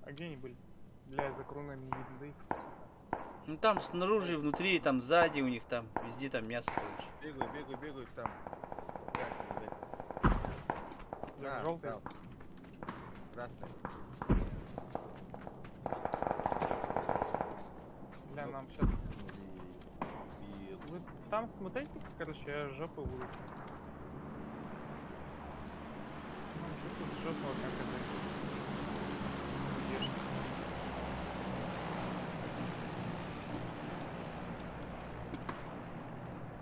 А где они были? Бля, за кронами не видно, да их, сука. Ну там снаружи, внутри, там сзади у них там, везде там мясо, короче. Бегаю, бегаю, бегаю там. Да, желтый. Да. Красный. Бля, нам сейчас. Убил. Вы там смотрите, короче, я жопу буду. Нам что тут жопа как это? Ешь.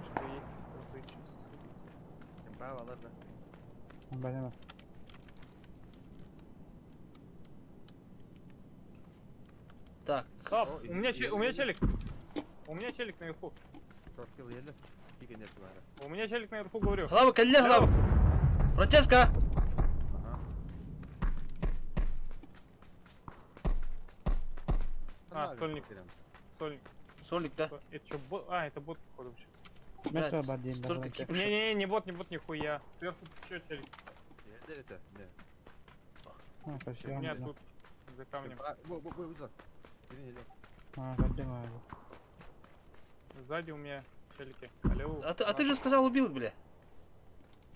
Что есть, добыча. Импала, ладно. Блин. Так. Стоп! О, У меня, у меня челик! У меня челик наверху. У меня челик наверху, говорю. Глава, калля, глава! Франческо! Ага. А, стольник. Стольник. Сольник, да? Это что, бот? А, это бот, походу, вообще. Блядь, столько кипиша. Не-не-не, не бот, не бот, нихуя. Сверху что, челик? Это, не. У меня тут за камнем. Сзади у меня челики. Алло. А ты же сказал убил, бля.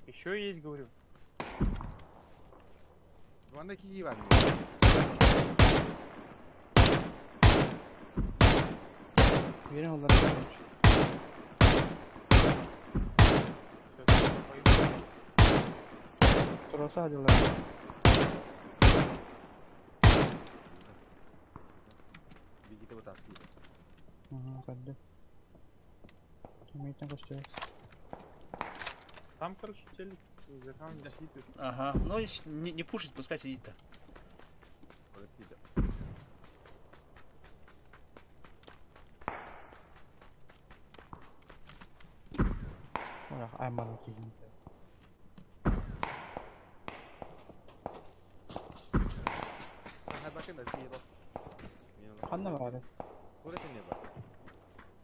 Еще есть, говорю. Там, короче, челик за камнем сидит. Ага, ну не пушить, пускай сидит-то.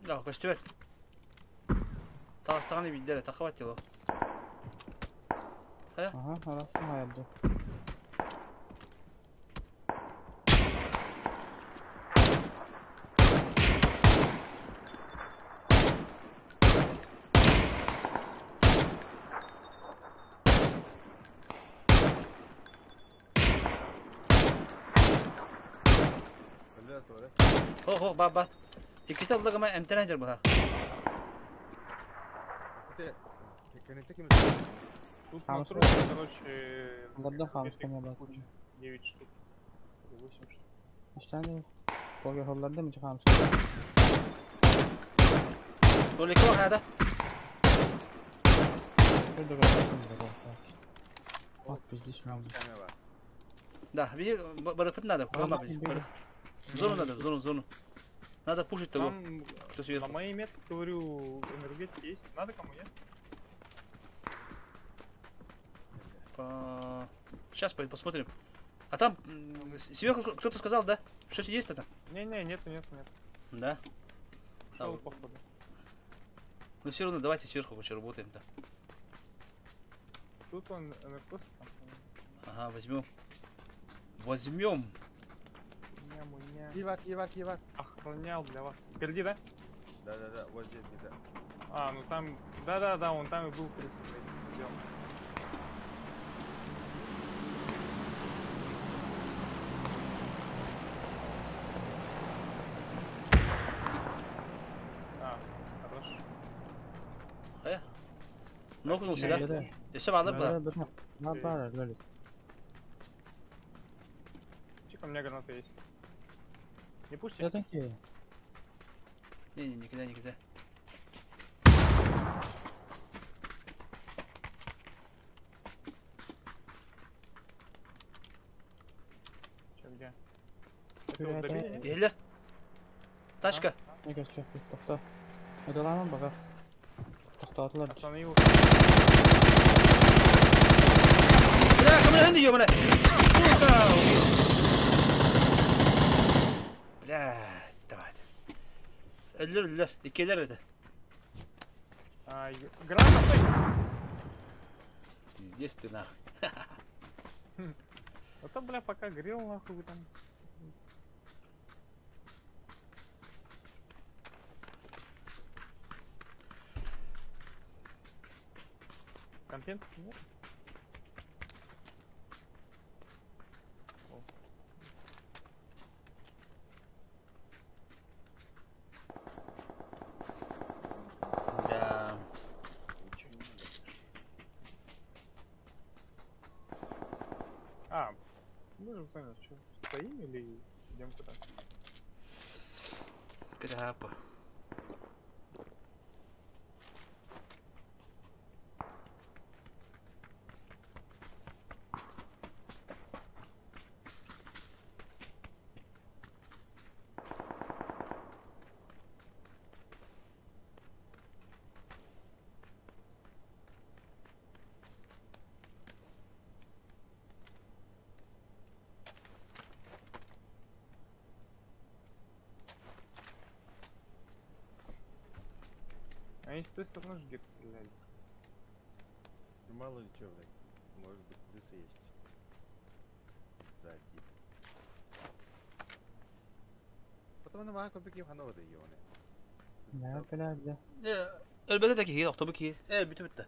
Да, костюмет. Тастаны видели, так хватило. Ага, хорошо, наверное. Хо-хо, ба-ба. Икките аллагама эмтэрэн дьар быһа. Тут на трупе, короче, 9 штук. 8 штук. Остану. Поле холларда мы хамска. Толико надо. Да, видишь, барахпыт надо, зону надо, зону, зону. Надо пушить того, кто сверху. На моей метке, говорю, энергетики есть. Надо кому, нет? Сейчас посмотрим. А там сверху кто-то сказал, да? Что-то есть-то там? Не-не, нет, нет, нет. Да? Шел, походу. Ну все равно давайте сверху лучше работаем, да. Тут он просто там. Ага, возьмем. Возьмем. Кивар, кивар, кивар. Охранял для вас. Впереди, да? Да-да-да, вот здесь, да. А, ну там. Да-да-да, он там и был, в принципе, сидел. А, хорошо. Э? Нокнулся, да? И все, ладно, было. Чик, у меня граната есть. Не пушите? Да такие. Не, не, никогда, никогда. Че, где? Это добили, нет? Еле. Тачка. Мне кажется, тохта. Это ладно, пока. Тохта атлар. Остановил. Бля, ко мне ёбаная. Сука! Бля, давай. Өллөр, өллөр. Иккилер это. А, граната, стой! Пиздец ты нахуй. А то, бля, пока грел нахуй вы там. Контент? Нет? Да. А, мы же поняли, что стоим или идем куда? Крапа. Они с той стороны же где-то стрелялись. Ну, мало ли чё, блядь. Может быть, крысы есть. Сзади. Потом на маку беги ханова да ёне. Да, блядь, да. Элбете таки хир, автобус хир. Бүтү бүтті.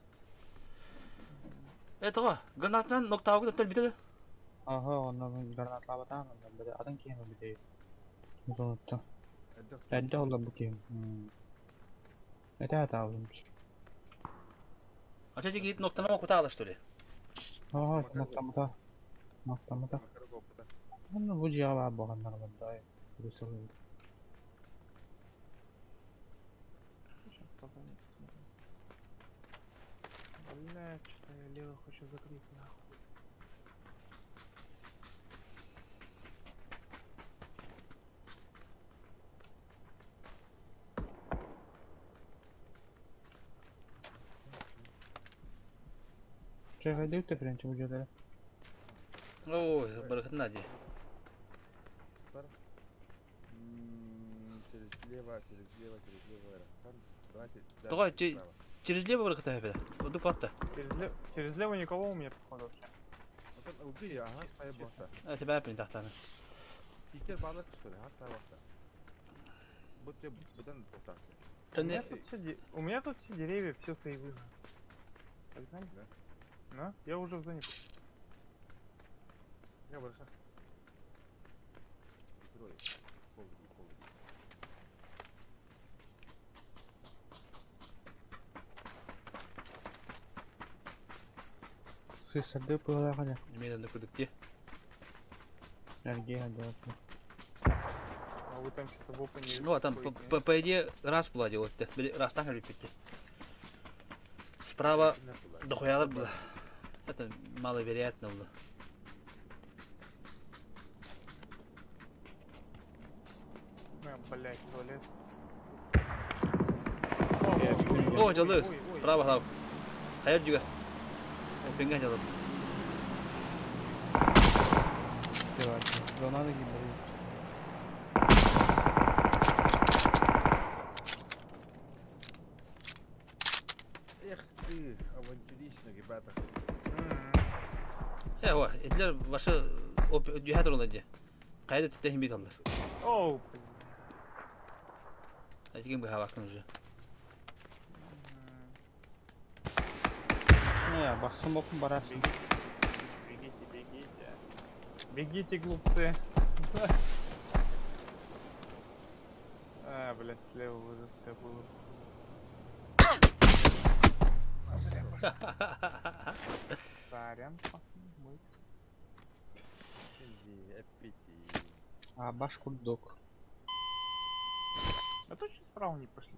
Тоға, гранатынан ноктаугы да бітеді. Ага, онна гранатлабатан, онна бите атын киһи бите. Зонутта. Эдде олла бу киһи. Это это олмуш. А что тебе ноктанама кутала, что ли? Ага, ноктамата. Ноктамата. Ну, бу жаба баганнар бар. Русал. Бля, что-то я лево хочу закрыть, нахуй. Че, хайдут ты френч будет, Ой, барахат нади. Через лево, через лево, через лево. Давайте. Давай, через лево барахат опять. Вот дупатта. Через лево никого у меня походу вообще. Вот ага, спай бота. А тебя опять тахтаны. Питер балык что ли? Ага, спай бота. Будь будан бота. У меня тут все деревья, все сейвы. Погнали? Да. Ну, я уже в зоне. Я больше. Сыссарды пыһалаах ана. Именно кудук те. Эргиэ хаддалаппы. А вы там что-то в опене Ну, а там, по, по идее, раз была делать-то. Раз так любите. Справа дохуялар было. Это маловероятно было. А, блядь, туалет. О, дьалы. Право глав. Хайыр жүгә. О, пенге дьалы. Зонаны киирдэ. Эх ты, авантюрист, ребята. Э, о, этилер ваши дүйә туралы ди. Кайда төттә хим бит алдар. Оу, блядь. Әтиген бу хавакын уже. Не, бассын бокун барасың. Бегите, бегите. Бегите, глупцы. А, блядь, слева уже все было. Сорян, пацаны, мой. Иди, аппетит. А баш курдук. А то что справа не пошли?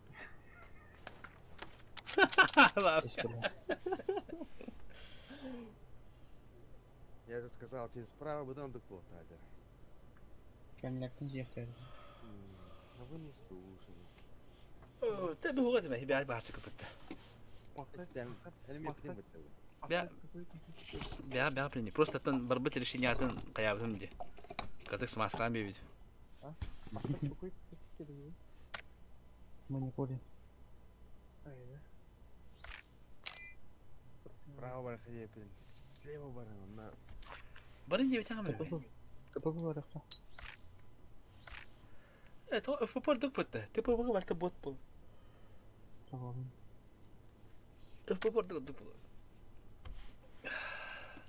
Я же сказал, через справа, потом так вот, Надя. Кәмләктен җиһәр. А вы не слушали. Тэ бу гыды бә бә басы кыпытты. Бә бә бә плени. Просто тан барбыт решение атын каябым ди. Катык смаслан бит. Мы не курим. Право барахая, блин. Слева баран, на. Барын дип тагы. ТП баракта. Э, то ФПР дык бытты. ТП барта бот бул. Tamam. ФПР дык дык бул.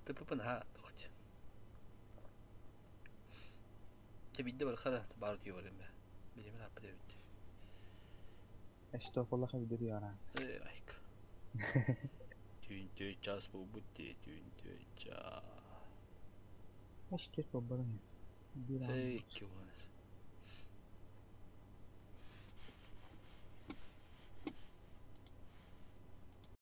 ТП на точ. Те бидде бар хара бар дип бе. Билемен апы деп. Estağfurullah bir yara. Э, айк. Түн түн час бу бутти, түн түн час. Эшкет бабарын. Bir Эй, кивон.